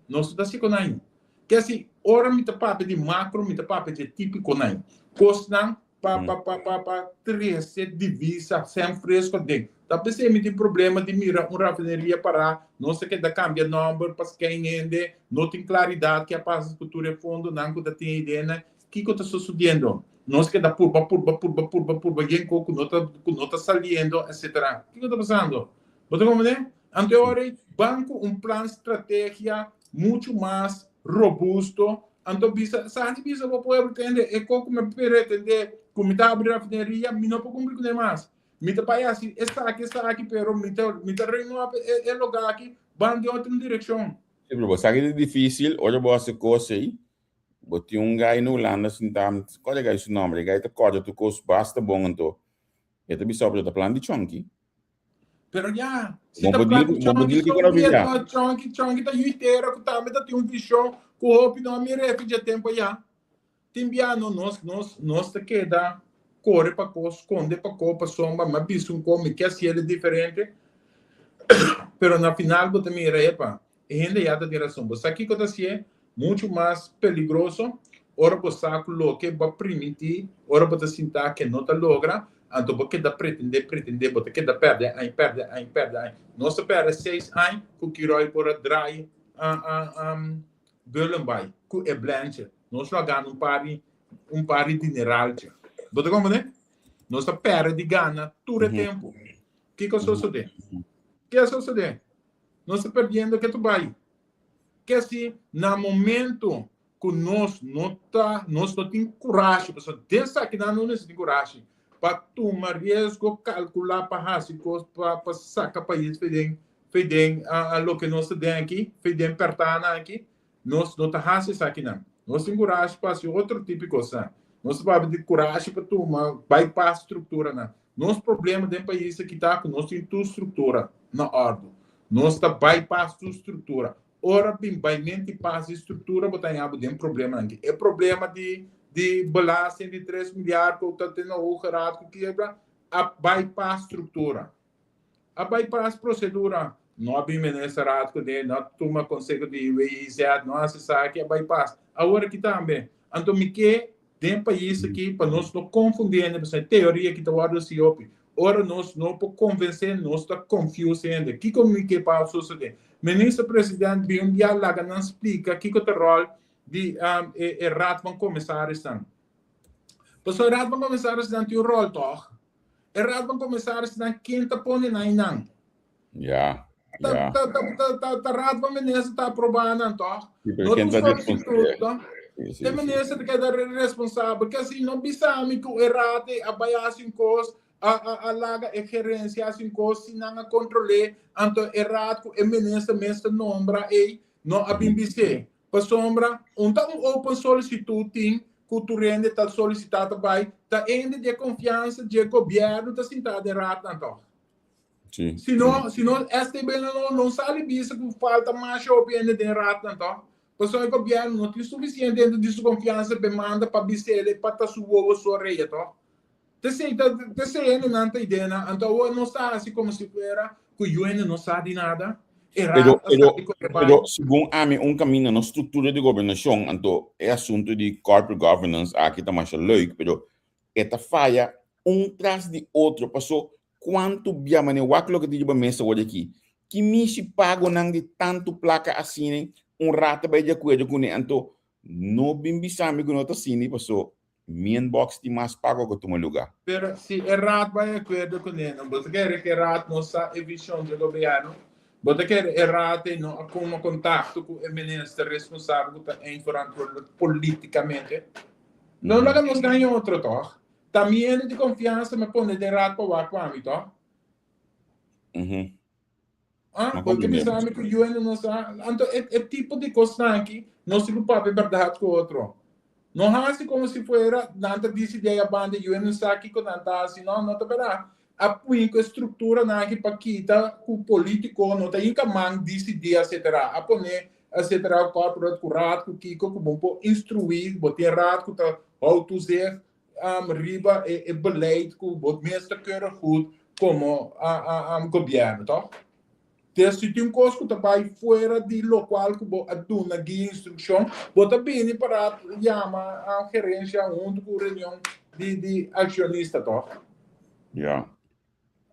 Nos no ta hasi ku nan. Ke si ora mi ta papia di makro mi ta papia dje típikonan, kosnan pa pa pa pa pa trese divisa sèn fresko aden. Ta p'esei mi tin problema di mira un rafineria pará, nos ta keda kambia nòmber pa skein hende, no tin klaridat ke a pasa ku tur e fondonan ku ta tin ei den. Kiko ta sosodiendo? Nos keda purba, purba, purba, purba, purba yen kos ku no ta ku no ta saliendo, etcetera. Kiko ta pasando? Bo ta komprendé? Anto e ora ei ban ku un plan strategia muchu mas robusto. Anto bisa, sa di bisa bo pueblo tende e kos ku mi a pretendé ku mi ta abri rafineria, mi no por kumpli kuné mas. Mi ta bai hasi esaki, esaki, pero mi ta mi ta renova e lugá aki, ban den otro direkshon. Sí, pero bo sa ki ta difísil ora bo hasi kos ei, Bo tin un gai na Hulanda sintá, mi ta kòrda e gai su nòmber, e gai ta kòrda tur kos basta bon anto e ta bisa bo ta plan di Chonky. Pero ya, si ta plan di Chonky, so Chonky, Chonky ta yu tera ku tambe ta tin un vishon ku hopi no a mira efi dje tempu ayá. Tin bia no nos, nos, nos ta keda kore pa kos, skonde pa kos, pasobra mi a bisa un kos, mi ke hasiel diferente, pero na final bo ta mira, epa, E hende ya ta tin rason. Bo sa kiko ta hasié muchu mas peligroso? Ora bo sa ku loke bo a primintí, ora bo ta sinta ke no ta logra, anto bo keda pretendé, pretendé, bo ta keda pèrdè aña, pèrdè aña, pèrdè aña. Nos ta pèrdè seis aña ku Kiroy por a draai Bullenbaai ku e Blanche. Nos lo a gana un par di, un par di dineraltje. Bo ta komprendé? Nos ta pèrdè di gana tur e tempu. Kiko a sosodé? Ke a sosodé? Nos ta perdiendo ke ta bai. Ke si na momento ku nos no ta, nos no tin kurashi, pasobra den esakinan no mester tin kurashi pa tuma riesgo, kalkulá pa hasi kos pa pa saka pais fe den fe den loke nos ta den aki, fe den pèrtanan aki, nos no ta hasi esakinan. Nos tin kurashi pa hasi otro tipo di kosnan. Nos ta papia di kurashi pa tuma bypass strukturanan. Nos problema den pais aki ta ku nos tin tur struktura na òrdu. Nos ta bypass tur struktura. Ora bin baimenti pas di struktura bo ta haña bo den problemanan aki. E problema di di belasting di tres milyar ku ta te na Hoge Raad ku kiebra a bypass struktura. A bypass prosedura. No a bin minister raad kuné, no a tuma konseho di WIZ, no a hasi esaki, a bypass. Awor aki tambe. Anto mi ke Den pais aki pa nos no konfundi hende pasobra e teoria aki ta wòrdu hasi hopi. Ora nos no por konvensé nos ta confuse hende. Kiko mi ke pa sosodé? Minister President bin un bia laga nan splika kiko ta ròl di e Raad van Commissarisnan. Pasobra e Raad van Commissarisnan tin un ròl tòg. E Raad van Commissarisnan ken ta pone nan einan? Ja, Ta, ja. ta, ta, ta, ta, ta raad van minister ta aproba nan, toch? Sí, pero No ken ta ta un solicitud, responsable? toch? Sí, sí, De sí. minister ta keda responsabel. Ke si no bisa mi ku e raad ei a bai hasi un kos, a, a, a laga e gerencia hasi un kos, si nan a kontrol'é, anto e raad ku e minister mes ta nombra ei no a bin bis'é. Pasobra un ta un open solicitud tin ku tur hende ta solicitá ta bai, ta hende di e konfiansa dje gobièrnu ta sintá den raadnan, toch? Sí. Si no, si no, STB no, no sali bisa ku falta masha hopi hende den raadnan toch? Pasobra e gobièrnu no tin sufisiente hende di su konfiansa p'e manda pa bis'el pa ta su wowo su orea toch? T'esei ta, t'esei hendenan ta ideanan. Anto awor nos ta hasi komo si fuera ku yu hende no sa di nada. E raad Pero, a pero, sali ku e bai. pero segun ami un kaminda nos struktura di gobernashon, anto e asuntu di corporate governance aki ta masha leuk, pero e ta faya un tras di otro paso Kuantu bia mane wak loke ta riba mesa wor aki? Ki mishi pagonan di tantu plaka asina un rat ta bai di akuerdo kuné? Anto no bin bisa mi ku no ta asina paso mi inbox tin mas pago ku tuma luga. Pero si e rat bai akuerdo kuné no bo ta kere ku e rat no sa e vishon dje gobièrnu? Bo ta kere e rat ei no a kuma kontakto ku e minister responsabel ku ta eindverantwoordelijk politikamente? No laga nos gaña otro tòg? Ta mi hende di konfiansa mi pone den raad pa wak ku ami to. Ah, No bo ke comprende. bisa mi ku yu hende no sa. Anto e, e tipo di kosnan aki nos tin ku papia bèrdat ku otro. No hasi komo si fuera nan ta disidí aya banda yu hende no sa kiko nan ta hasi. No, no ta bèrdat. A pui ku e strukturanan aki pa kita ku politiko no ta hinka man disidí etcetera. A pone etcetera corporate ku raad ku kiko ku bo por instruí, bo tin raad ku ta hou toezicht riba e beleid ku bo mes ta keurig goed komo gobièrnu, tòg? Te si tin un kos ku ta bai fuera di lokual ku bo a duna guia instrukshon, bo ta bini para yama gerensia huntu ku reunion di di akshonista, tòg? Ja.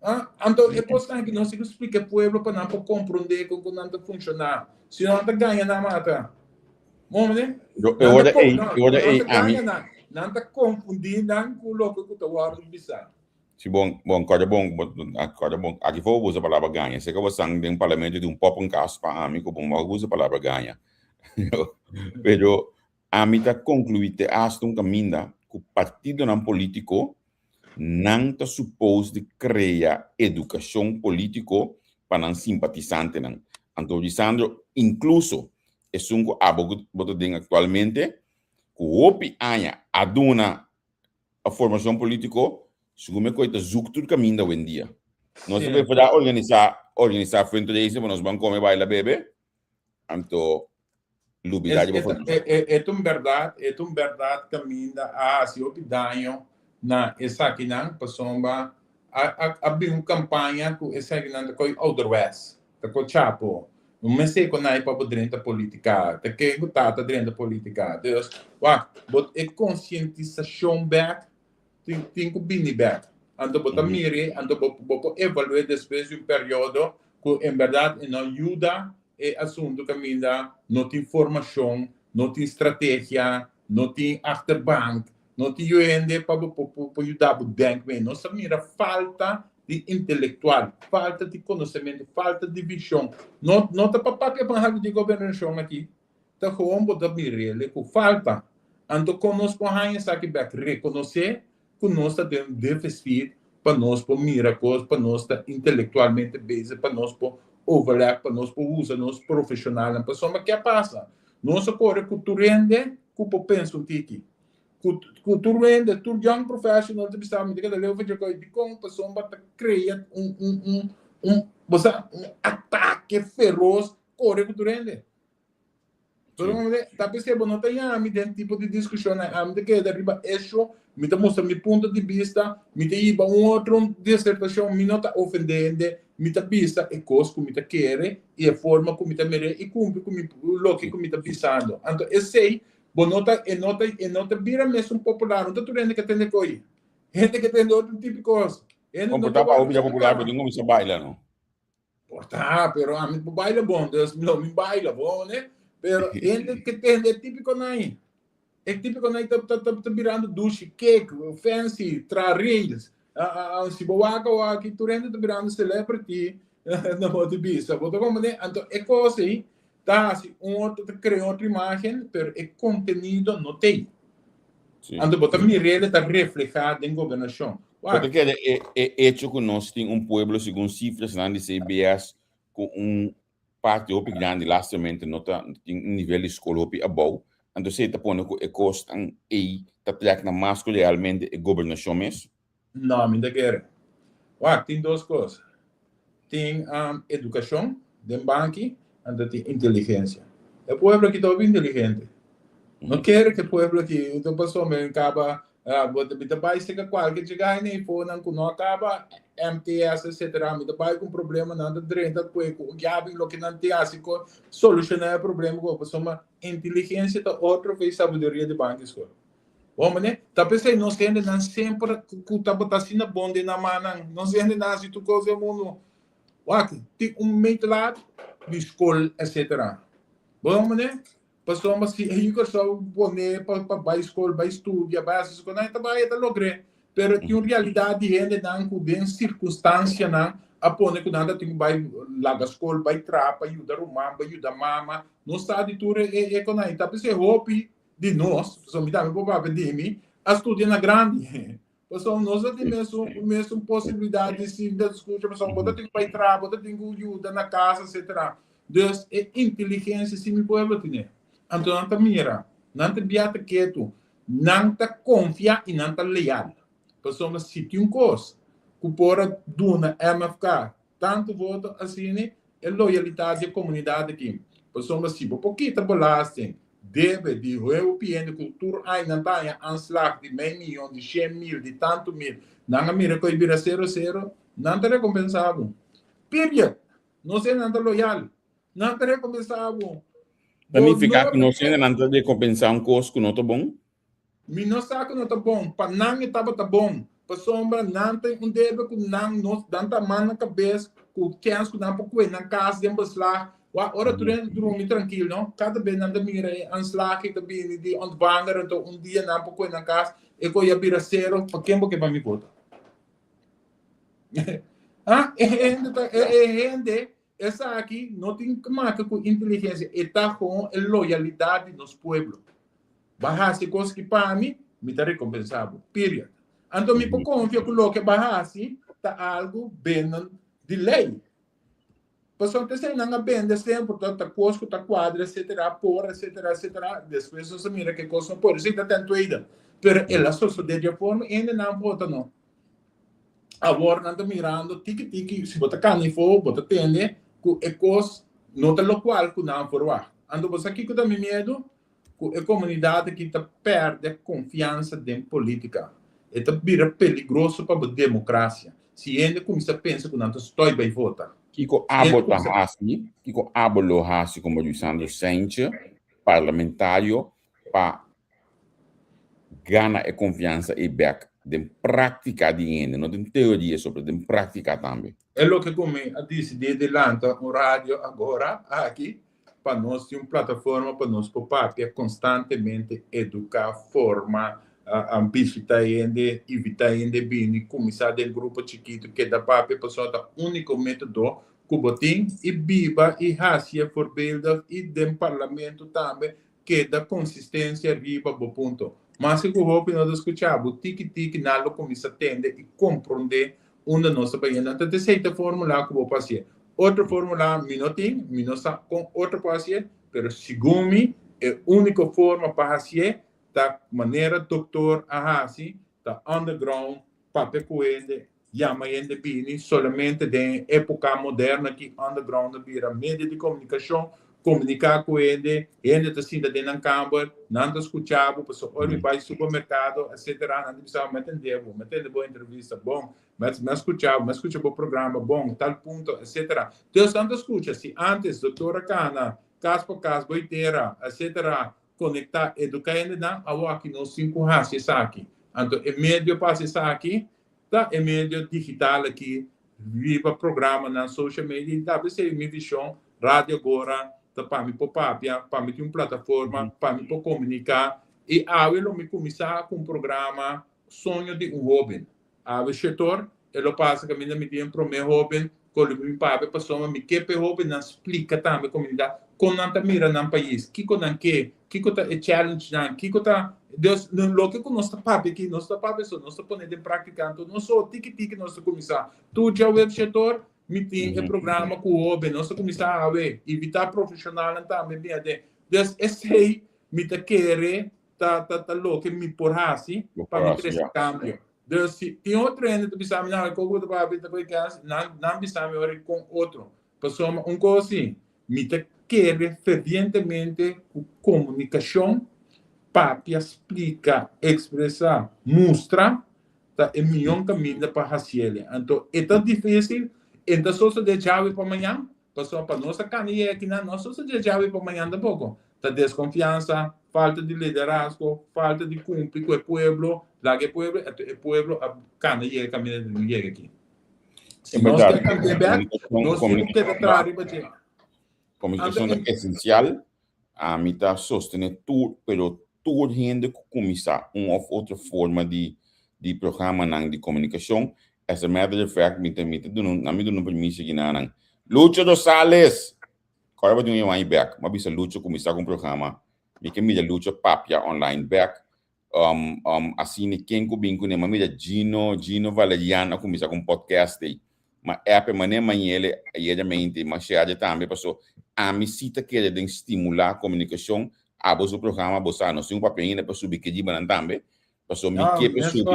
Ah, anto e kosnan aki nos tin ku splika e pueblo pa nan por komprondé kon ku nan ta funshoná. Si no nan ta gaña nan mata. Mo mene? Yo, e ora ei, e ora ei ami. Nan ta konfundí nan ku loke ku ta wòrdu bisá. Si bon, bon, kòrda bon, kòrda bon, aki for bo usa palabra gaña. Seka bo san den parlamento di un poppenkast pa ami ku bo no usa palabra gaña. Pero ami ta konkluí te hasta un kaminda ku partidonan polítiko nan ta supos di krea edukashon polítiko pa nan simpatisantenan. Anto Lisandro, inkluso esun ku abo bo ta den aktualmente, ku hopi aña a duna a formacion politico, segun mi koe ta zoek tur caminda awendia. Nos ta prefera organisa, organisa fundraising pa nos ban come, baila, bebe, anto lubida riba formacion. E ta un berdad, e ta un berdad caminda a haci hopi daño na esakinan, pasobra a a bin un campaña cu esakinan ta koe ouderwets. Ta ko chapo. No mester ku nai pa bo drenta politica. Ta ken ku tata drenta politica. Dus, wak, bo e konsientisashon bek tin tin ku bini bek. Anto bo ta miri, anto bo bo por evalu'é despues di un periodo ku en bèrdat e no yuda e asuntu kaminda no tin formashon, no tin strategia, no tin achterbank, No tin yu hende pa bo por yuda bo denk mee. Nos ta mira falta di intelektual, falta di konosementu, falta di vishon. No no ta pa papia ban habi di gobernashon aki, ta gewoon bo ta mir'el ku falta. Anto kon nos por haña esaki bek? Rekonosé ku nos ta den un defisit pa nos por mira kos, pa nos ta intelektualmente bezig, pa nos por overleg, pa nos por usa nos profeshonalnan. Pasobra ke a pasa? Nos a kore ku tur hende ku por pensa un tiki. Ku ku tur hende, tur young professional ta bisa mi ta keda leu for dje dikon pasobra ta krea un un un un bo sa un atake feros kore ku tur hende. Ta p'esei bo no ta yama mi den tipo di diskushonnan, ami ta keda riba esho, mi ta mustra mi punto di bista, mi ta hiba un otro disertashon, mi no ta ofende hende, mi ta bisa e kos ku mi ta kere i e forma ku mi ta mir'é i kumpli ku mi loke ku mi ta bisando. Anto esei bo no ta e no ta e no ta bira mesun popular, no ta tur hende ke tende ko'i. Hende ke tende otro tipo kos. Hende no ta wòrdu bira popular, pero tin kuminsá baila no. Por ta, pero ami por baila bon, dus lo mi baila bon, ne? Pero hende ke tende e típiko nai. E típiko nai ta ta ta birando dushi, cake, fancy, tra reels. Si bo wak awor aki tur hende ta birando celebrity na bo di bisa. Bo ta komprende? Anto e kos ei ta hasi un otro, ta krea otro imagen, pero e kontenido no t'ei. Anto bo ta mir'el e ta reflehá den gobernashon. Bo ta kere e e echo ku nos tin un pueblo segun sifrasnan di CBS ku un parti hopi grandi lastimamente no ta tin un nivel di skol hopi abou, anto esei ta pone ku e kosnan ei ta trèk na mas ku realmente e gobernashon mes? No, mi ta kere. Wak, tin dos kos. Tin edukashon den banki, anto tin inteligensia. E pueblo aki ta hopi inteligente. No kere ku e pueblo aki ta pasobra mi kaba, bo ta mi ta bai seka kualke djegai na e fonan ku no a kaba MTS etcetera, mi ta bai ku un problema nan ta drenta kue ku yabi loke nan tin hasi ku solushoná e problema ku pasobra inteligensia ta otro fe sabiduria di banki skol. Bon mane, ta p'esei nos hendenan semper ku tabata asina bon den nan mannan. Nos hendenan hasi tur kos den mundu. Wak, tin un meetlat di skol etcetera. Bon mane, pasobra si e yu Kòrsou pone pa bai skol, bai studia, bai hasi su kos, nan e ta bai, e ta logr'é. Pero tin un realidat di hendenan ku den sirkunstansianan a pone ku nan ta tin ku bai laga skol, bai traha pa yuda ruman, pa yuda mama. Nos sa di tur e konan. Ta p'esei hopi di nos, pasobra mi tambe por papia di mi, a studia na grandi. Pasobra nos no tin mesun, mesun posibilidad di sinta skucha, pasobra bo ta tin ku bai traha, bo ta tin ku yuda na kas, etcetera. Dus e inteligensia si mi pueblo tene. Anto nan ta mira, nan ta bia ta ketu, nan ta konfia i nan ta leal. Pasobra si tin un kos. ku por a duna MFK tantu voto asina, e loyalitat di e komunidat aki. Pasobra si bo por kita belasting, debe di huevo piende ku tur aña nan ta haña aanslag di mei miyon, di shen mil, di tantu mil, nan a mira ku e bira sero sero, nan ta rekompensá bo. Period. Nos hende nan ta loyal. Nan ta rekompensá bo. Ta nifiká ku nos hende nan ta rekompensá un kos ku no ta bon? Mi no sa ku no ta bon. Pa nan e tabata bon. Pasobra nan tin un debe ku nan no nan ta man na kabes ku kens ku nan por kue nan kas den beslag. Wak ora tur hende drumi trankil no. Kada bes nan ta mira e aanslag ta bini di ontvanger anto un dia nan por kue nan kas e koe a bira sero pa ken bo ke bai mi vota? Ha? E hende ta e hende Esaki no tin te maka ku inteligensia, e ta gewoon e loyalidat di nos pueblo. Bo a hasi kos ki pa mi, mi ta rekompensá bo. Period. Anto mi por konfia ku loke bo a hasi ta algu binnen di lei. Pasobra t'esei nan a bende semper, ta ta kos ku ta kuadra etcetera, por etcetera etcetera, despues nos a mira ku e kos no por. Esei ta ten tweede. Pero el a sosodé di e forma, hende nan vota no. Awor nan ta mirando tiki tiki, si bo ta cana ifo, bo ta tende cu e cos no ta locual cu nan verwacht. Anto bo sa kico ta mi miedo? Cu e comunidad aki ta perde confiansa den politica. E ta bira peligroso pa bo democracia. Si hende cuminsa pensa cu nan ta stoy bay vota. Kico abo ta haci, kico abo lo haci como Luisandro Saintje, parlamentario, pa gana e konfiansa ei bèk den práktika di hende, no den teoria so, pero den práktika tambe. E loke ku mi a disidí di lanta un radio agora aki pa nos tin un plataforma pa nos por papia konstantemente, eduká, forma, bishita hende, invitá hende bini, kuminsá den grupo chikitu, keda papia pasobra ta úniko método ku bo tin i biba i hasi e voorbeeldig i den parlamento tambe Keda konsistensia riba bo punto. Maske ku hopi no ta skucha bo, tiki tiki nan lo kuminsá tende i komprondé unda nos ta bayendo. Anto esei ta e formula ku bo por hasié. Otro formula mi no tin, mi no sa kon otro por hasié, pero segun mi e úniko forma pa hasié ta manera doktor a hasi, ta underground, papia ku hende, Yama hende bini solamente den e epoca moderno aki underground a bira medio di comunicacion, comunica cu hende, hende ta sinta den nan camber, nan ta scucha bo, pasobra ora mi bay supermercado etcetera nan ta bisa mi a tende bo, mi a tende bo entrevista bon, mi a scucha bo, mi a scucha bo programa bon, tal punto etcetera. Dus nan ta scucha, si antes doctor a cana cas pa cas, bay tera etcetera, conecta, educa hendenan, awor aki nos tin cu haci esaki. Anto e medio pa haci esaki Ta e medio digital aki riba programanan social media i ta p'esei mi vision Radio Agora ta pa mi por papia, pa mi tin un plataforma, pa mi por komuniká i awe lo mi kuminsá ku un programa Soño di un Hóben. Awe shetor e lo pasa kaminda mi tin e promé hóben ku lo bin papia pasobra mi ke pa e hóbennan splika tambe komunidat kon nan ta mira nan pais, kiko nan ke, Kiko ta e challengenan? Kiko ta Dus loke ku nos ta papia aki, nos ta papia so, nos ta pone den práktika. Anto nos so tiki tiki nos ta kuminsá. Tur djawe shetor mi tin e programa ku hóben. Nos ta kuminsá awe. Invitá profeshonalnan tambe bin aden. Dus esei mi ta kere ta ta ta loke mi por hasi pa mi trese kambio. Dus si tin otro hende ta bisa mi, nan kiko bo ta papia ta koe kens, nan nan bisa mi ora kon otro. Pasobra un kos si, mi ta kere fervientemente ku komunikashon, papia, splika, ekspresá, mustra, ta e mion kaminda pa hasiel. Anto e ta difísil, e ta sosodé djawe pa mañan, pasobra pa nos a kanda yega akinan no a sosodé djawe pa mañan tampoko. Ta deskonfiansa, falta di liderazgo, falta di kumpli ku e pueblo, laga e pueblo, anto e pueblo a kanda yega kaminda di no yega aki. Si nos ke kambia bek, nos tin ku keda traha riba dje. Komunikashon ta esensial. Ami ta sostené tur, pero tur hende ku kuminsá un òf otro forma di di programanan di komunikashon. As a matter of fact, mi ta mi ta duna mi duna un permiso aki na nan. Lucho Rosales! Kòrda bo tin un yamá bek. Mi a bisa Lucho kuminsá ku un programa. Mi ke mira Lucho papia online bek. Um, um, asina ken ku bin kuné. Ma mira Gino, Gino Valerian a kuminsá ku un podcast ei. Ma app e mané mañele ayera mente, ma share tambe paso ami si ta kere den stimulá komunikashon. Abo su programa bo sa, nos tin un papia ainda pa subi ke riba nan tambe. Paso mi ke pa subi,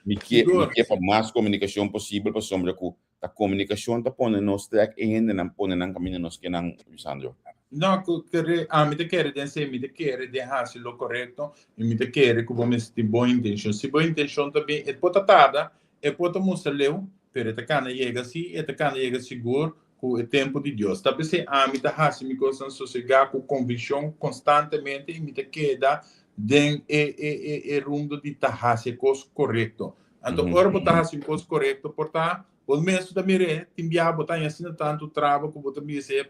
mi ke, mi ke pa mas komunikashon posibel pasobra ku ta komunikashon ta pone nos trèk e hendenan pone nan kaminda nos ke nan, Lisandro. No, ku kere, ami ta kere den esei, mi ta kere den hasi lo korekto i mi ta kere ku bo mester tin bon intenshon. Si bo intenshon ta bin, e por ta tarda, e por ta mustra leu, pero e ta kana yega si, e ta kana yega sigur ku e tempu di Dios. Ta p'esei ami ta hasi mi kosnan sosegá ku konvikshon konstantemente i mi ta keda den e e e e rumbo di ta hasi e kos korekto. Anto ora bo ta hasi un kos korekto por ta bo mes ta mir'é, tin biaha bo ta haña asina tantu traba ku bo ta bisa e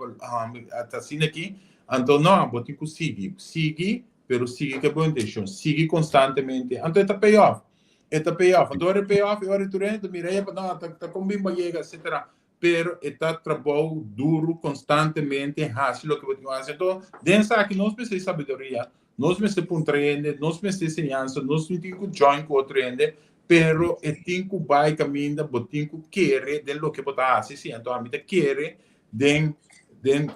ta asina aki. Anto no, bo tin ku sigui, sigui, pero sigui ku e bon intenshon, sigui konstantemente. Anto e ta pay off, e ta pay off. Anto ora e pay off e ora e tur hende ta mira, epa no, ta kon bin bo a yega, etcetera. Pero e ta trabou duru konstantemente hasi loke bo tin ku hasi. Anto den esaki nos mester sabiduria, nos mester puntra hende, nos mester enseñansa, nos no tin ku join ku otro hende, pero e tin ku bai kaminda bo tin ku kere den loke bo ta hasi. Si, anto ami ta kere den den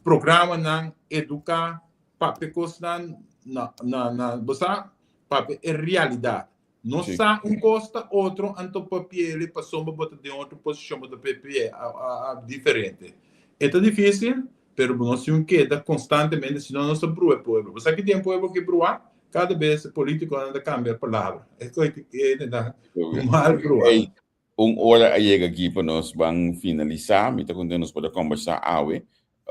programanan eduká, papia kosnan na na na bo sa papia e realidat. No sa un kos ta otro anto papi'e pasobra bo ta den otro posishon bo ta papi'e diferente. E ta difisil, pero bo no sin keda konstantemente si no nos ta brua e pueblo. Bo sa ki den pueblo ke brua? Kada bes e politikonan ta kambia palabra. E kos e ta mal brua. Ey, un ora a yega aki pa nos ban finalisá. Mi ta konten nos por a kombersá awe.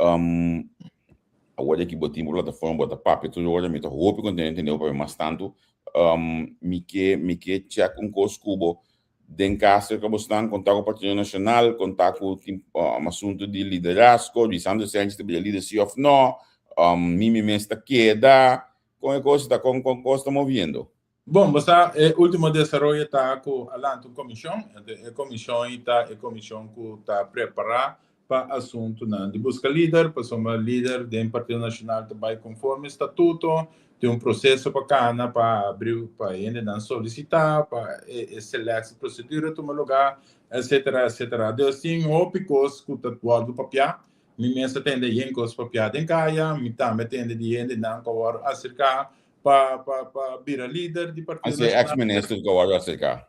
Awor aki bo tin bo plataforma, bo ta papia tur ora, mi ta hopi konten di tende bo papia mas tantu. Mi ke mi ke check un kos ku bo den kas cerca bo stan, konta ku Partido Nacional, konta ku tin asuntu di liderazgo, Lisandro Sanchez ta bira lider si of no, Mimi mes ta keda, kon e kos ta, kon kon kos ta moviendo? Bon, bo sa e ultimo desaroyo ta ku a lanta un komishon. E komishon ei ta e komishon ku ta prepará pa asuntunan di buska lider, pasobra lider den Partido Nashonal ta bai konforme statuto, tin un proseso pa kana pa abri pa hendenan solisitá, pa e seleksie prosedura tuma lugá, etsetera, etsetera. Dus tin hopi kos ku ta wòrdu papiá. Mi mes a tende yen kos papiá den kaya, mi tambe a tende di hendenan ku a wòrdu aserká pa pa pa bira lider di Partido Así Nacional. ex minister ku a wòrdu aserká.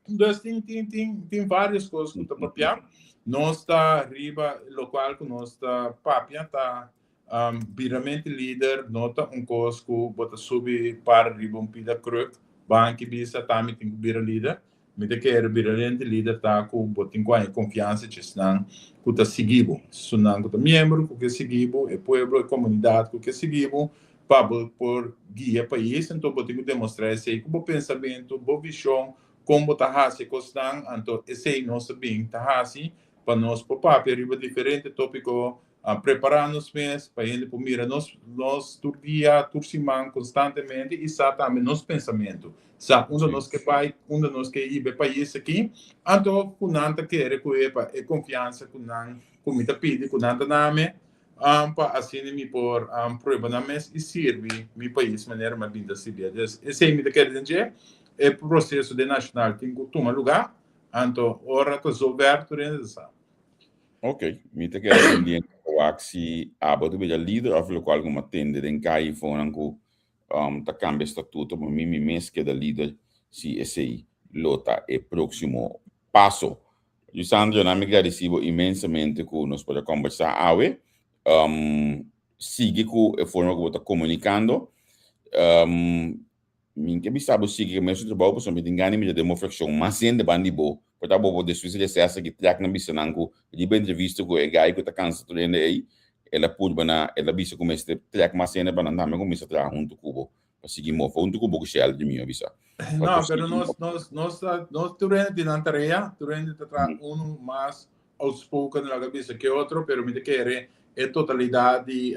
Dus tin tin tin tin varios kos ku ta papia. Nos ta riba lokual ku nos ta papia ta um, biramente lider no ta un kos ku bo ta subi para riba un pida kruk banki bisa ta mi tin ku bira lider. Mi ta kere biramente lider ta ku bo tin ku haña konfiansa dje esnan ku ta sigui bo, esunnan ku ta miembro ku ke sigui bo, e pueblo, e komunidat ku ke sigui bo, pa bo por guia pais. Anto bo tin ku demostrá esei ku bo pensamentu, bo vishon, kon bo ta hasi e kosnan. Anto esei nos ta bin ta hasi pa nos por papia riba diferente tópiko, prepará nos mes pa hende por mira nos nos tur dia, tur siman konstantemente i sa tambe nos pensamentu, sa unda nos ke bai, unda nos ke hiba e pais aki. Anto ku nan ta kere ku e pa e konfiansa ku nan ku mi ta pidi ku nan ta name pa asina mi por prueba nan mes i sirbi mi pais manera mi a bin ta sirbi. Dus esei mi ta kere den dje, e proseso den nashonal tin ku tuma lugá, anto ora ta zover tur hende ta sa. Ok, mi ta keda pendiente pa wak si abo ta bira lider of lokual ku mi a tende den kai infonan ku ta kambia statuto pa mi mi mes keda lider si esei lo ta e próksimo paso. Lisandro, na mi gradisí bo inmensamente ku nos por a kombersá awe. Sigui ku e forma ku bo ta komunikando. Mi ke bisa bo sigui ku e mesun trabou pasobra mi tin gana di mira den bo frakshon mas hende ban di bo. Por ta bo por despues di reses aki trèk nan bisa nan ku riba entrevista ku e guy ku ta kansa tur hende ei, el a purba na el a bisa ku mester trèk mas hende pa nan tambe kuminsá traha huntu ku bo pa sigui mofa huntu ku bo ku Sheldry mi a bisa. No, pero nos nos nos ta nos tur hende tin nan tarea, tur hende ta traha unu mas outspoken laga bisa ke otro, pero mi ta kere e totalidat di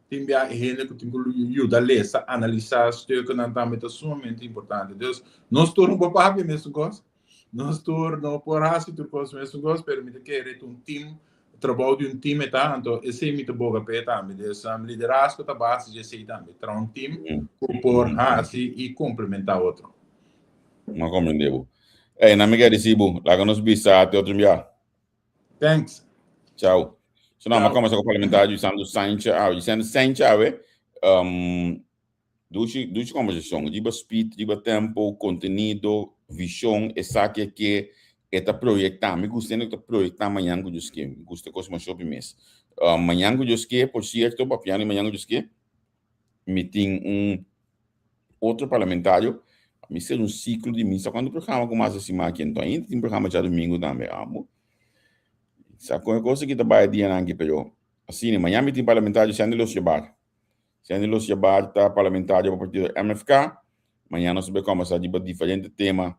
tin bia e hende ku tin ku yuda lesa, analisá stuknan tambe ta sumamente importante. Dus nos tur no por papia mesun kos, nos tur no por hasi tur kos mesun kos, pero mi ta kere ta un team, trabou di un team e ta, anto esei mi ta boga p'e tambe. Dus liderazgo ta base di esei tambe, traha un team ku por hasi i komplementá otro. No comprende bo. Ey, na mi gradeci bo. Laga nos bisa te otro bia. Thanks. Ciao. So nou, maar kom eens parlamentario Lisandro Sanchez, ah, Lisandro Sanchez, awe. Um, Dushi, dushi conversacion. Riba speed, riba tempo, contenido, vision, esaki ake e ta proyecta. Mi gusta hende ku ta proyecta mañan ku Dios ke. Mi gusta kos masha hopi mes. Mañan ku Dios ke, por cierto, papiando di mañan ku Dios ke, mi tin un otro parlamentario. Mi ser un ciclo di misa. Cuanto programa ku mas e siman aki? Anto ainda tin programa djadumingu tambe. Amo. Sa kon e kos aki ta bai dianan aki, pero asina, mañan mi tin parlamentario Sandy Los Jabar. Sandy Los Jabar ta parlamentario pa partido MFK. Mañan nos ta bai kombersá riba diferente tema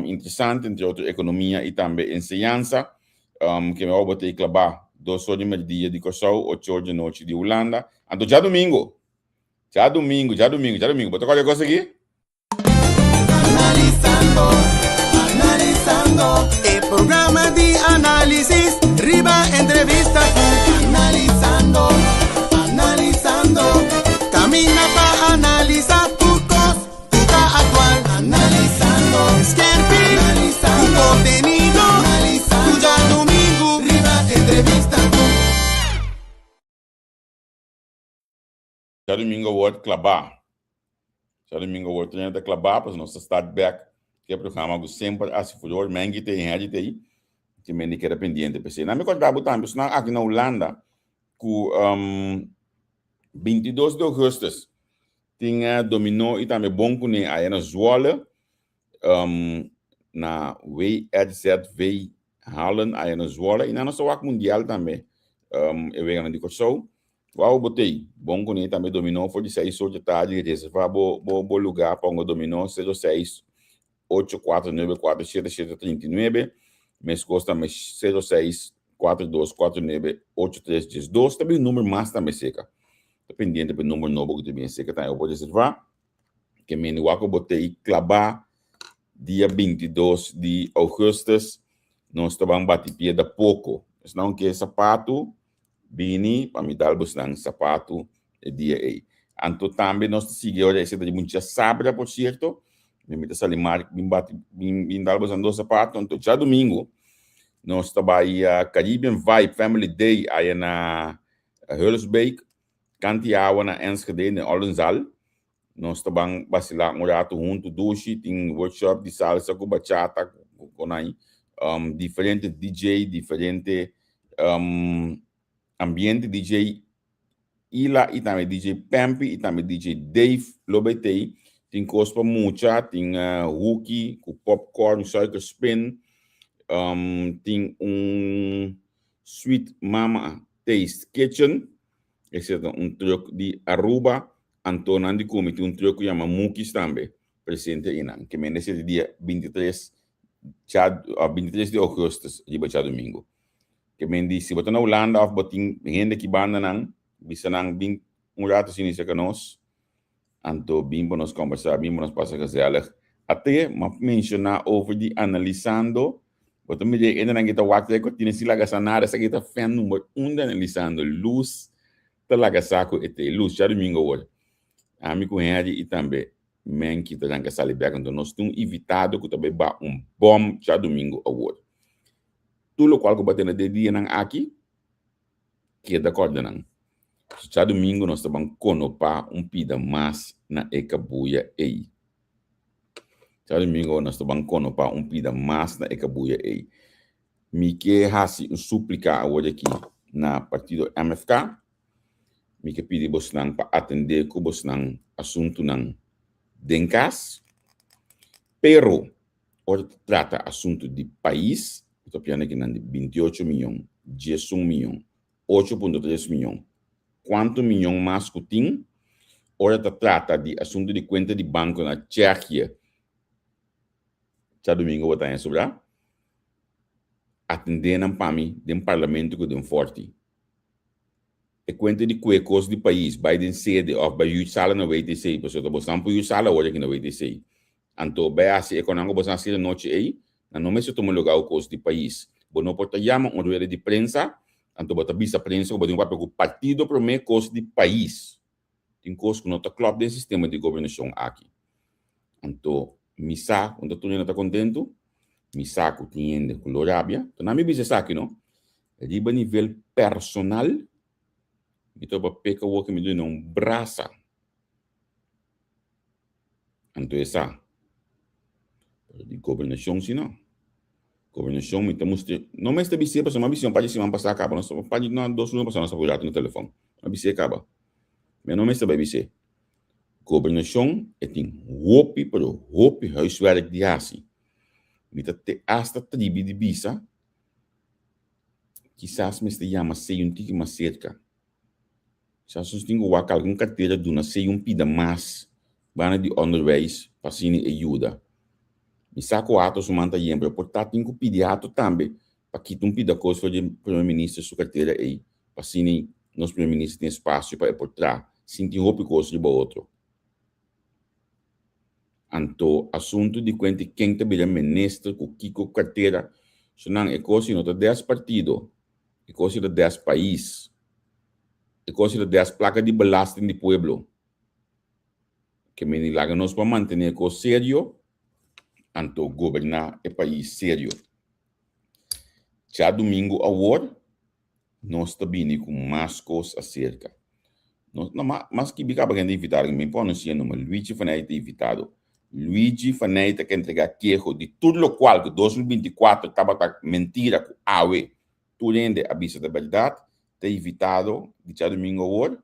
interesante, entre otro ekonomia i tambe enseñansa. Ke mi a wou ta klabá dos or di merdia di Kòrsou, ocho or di anochi di Hulanda. Anto djadumingu, djadumingu, djadumingu, djadumingu, bo ta kòrda e kos aki? Analisando, analisando e programa di análisis riba entrevista ku Analisando, analisando Camina pa analisa tur kos ku ta aktual Analisando, skerpi, analisando ku kontenido Analisando, tur djadumingu riba entrevista ku. Djadumingu awor klabá. Djadumingu awor tur hende ta klabá pasobra nos ta start bek ku e programa ku semper a hasi furor. Mengi ta ei, Henry ta ei. Tin mende keda pendiente p'esei. Nan mi kòrda bo tambe esnan aki na Hulanda ku 22 di ougùstùs tin dominó i tambe bon kuné aya na Zwolle. Na WRZV Hallen aya na Zwolle i nan nos ta wak mundial tambe e weganan di Kòrsou. Wou bo tei bon kuné tambe dominó for di seis or di tardi reserva bo bo lugá pa hunga dominó 06 8 4 9 4 7 7 39 meskos tambe 06 4 2 4 9 8 3 12 ta bin un number mas tambe seka ta pendiente pa e number nobo ku ta bin seka tambe bo por reserva. Ke mende wak ku bo tei klabá dia 22 di ougùstùs nos ta ban bati piedra poko. Esnan ke sapatu bini pa mi dal bosnan sapatu e dia ei. Anto tambe nos ta sigui ora esei ta di mucha sabra por sierto. Mi mi ta sali mark bin bati bin bin dal bosnan dos sapatu. Anto djadumingu nos ta bai Caribbean Vibe Family Day aya na Hulsbeek. Kanti awa na Enschede den Oldenzaal. Nos ta ban basilá un ratu huntu dushi, tin workshop di salsa ku bachata ku konai. Um, diferente DJ, diferente um, ambiente DJ Ila i tambe DJ Pampi i tambe DJ Dave lo bay tei. Tin kos pa mucha, tin uh, hoekie ku popcorn, suikerspin. Um, tin un Sweet Mama Taste Kitchen, esei ta un truck di Aruba, anto nan di kumi tin un truck ku yama Mukis tambe presente einan. Ke mende esei ta dia 23 dja 23 di ougùstùs riba djadumingu. Ke men di si bo ta na Hulanda òf bo tin hende ki banda nan, bisa nan bin un ratu asina serka nos. Anto bin pa nos kombersá, bin pa nos pasa gezellig. Ate m'a menshoná over di analisando, bo ta mira e hendenan ki ta wak e kortina sin laga sa nada, esaki ta fan number un di analisando. Luz ta laga sa ku e te. Luz, djadumingu awor, ami ku Henry i tambe Menki ta ranka sali bek, anto nos tin un invitado ku ta bai baha un bòm djadumingu awor. Tur lokual ku bo a tende den e dianan aki, Keda kòrda nan. So djadumingu nos ta ban konopá un pida mas na e kabuya ei. Djadumingu nos ta ban konopá un pida mas na e kabuya ei. Mi ke hasi un súplika awor aki na partido MFK. Mi ke pidi bosnan pa atendé ku bosnan asuntunan den kas. Pero Ora ta trata asuntu di pais, bo ta pianda kinan di 28 miyon, 11 miyon, 8.3 miyon, kuantu miyon mas ku tin. Ora ta trata di asuntu di kuenta di banko na Tsjechië, djadumingu bo ta haña sobrá, atendé nan pa mi den parlamento ku den Forti. E kuenta di kue kos di pais bai den sede òf bai huur sala na WTC, pasobra bo san por huur sala awor aki na WTC. Anto bai hasi e konan ku bo san hasi anochi ei, nan no mester tuma lugá ku kos di pais. Bo no por ta yama un rueda di prensa, anto bo ta bisa prensa ku bo tin ku papia ku partido promé kos di pais. Tin kos ku no ta klòp den sistema di gobernashon aki. Anto mi sa ku no ta tur hende ta kontentu, mi sa ku tin hende ku lo rabia, anto nan mi bisa esaki no, riba nivel personal mi ta papia ku awor ku mi duna un brasa. Anto e sa. Pero di gobernashon si no. Gobernashon mi ta mustra, no mester bis'é pasobra mi a bis'é un par di siman pasá kaba, nos un par di, no, dos luna pasá nos ta por rato na telefòn. Mi a bis'é kaba. Mi no mester bai bis'é. Gobernashon e tin hopi pero hopi huiswerk di hasi. Mi ta te asta tribi di bisa kisas mester yama sei un tiki mas serka. Kisas nos tin ku wak algun kartera duna sei un pida mas banda di onderwijs pa asina e yuda. Mi sa ku ato su man ta yen pero por ta tin ku pidi ato tambe pa kita un pida kos for di Primer Minister su kartera ei pa asina nos Primer Minister tin espasio pa e por traha sin tin hopi kos riba otro. Anto asuntu di kuenti ken ta bira minister ku kiko kartera, so nan e kos si no ta des partido, e kos si ta des pais, e kos si ta des plaka di belasting di pueblo. Ke meni laga nos pa mantene e kos serio, anto goberna e pais serio. Djadumingu awor nos ta bini ku mas kos aserka. Nos no ma mas kibi kaba hende invitado mi por anunsia numa Luigi Faney ta invitado. Luigi Faney ta ke entrega keho di tur lokual ku 2024 tabata mentira ku awe tur hende a bisa ta bèrdat ta invitado di djadumingu awor.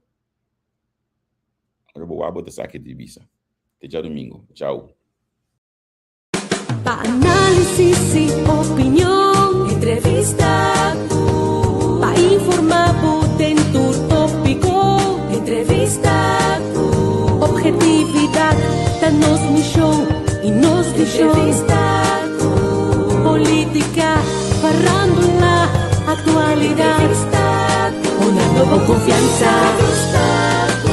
Ora bo wak bo ta sa ke di bisa. Te djadumingu. Chau. Pa análisis y opinion, entrevista cu. Pa informa bo den tur tópico, entrevista cu. Objetividad ta nos misión y nos visión. Entrevista cu. Política, farándula, actualidad. Entrevista cu. Honrando bo confianza. Entrevista cu.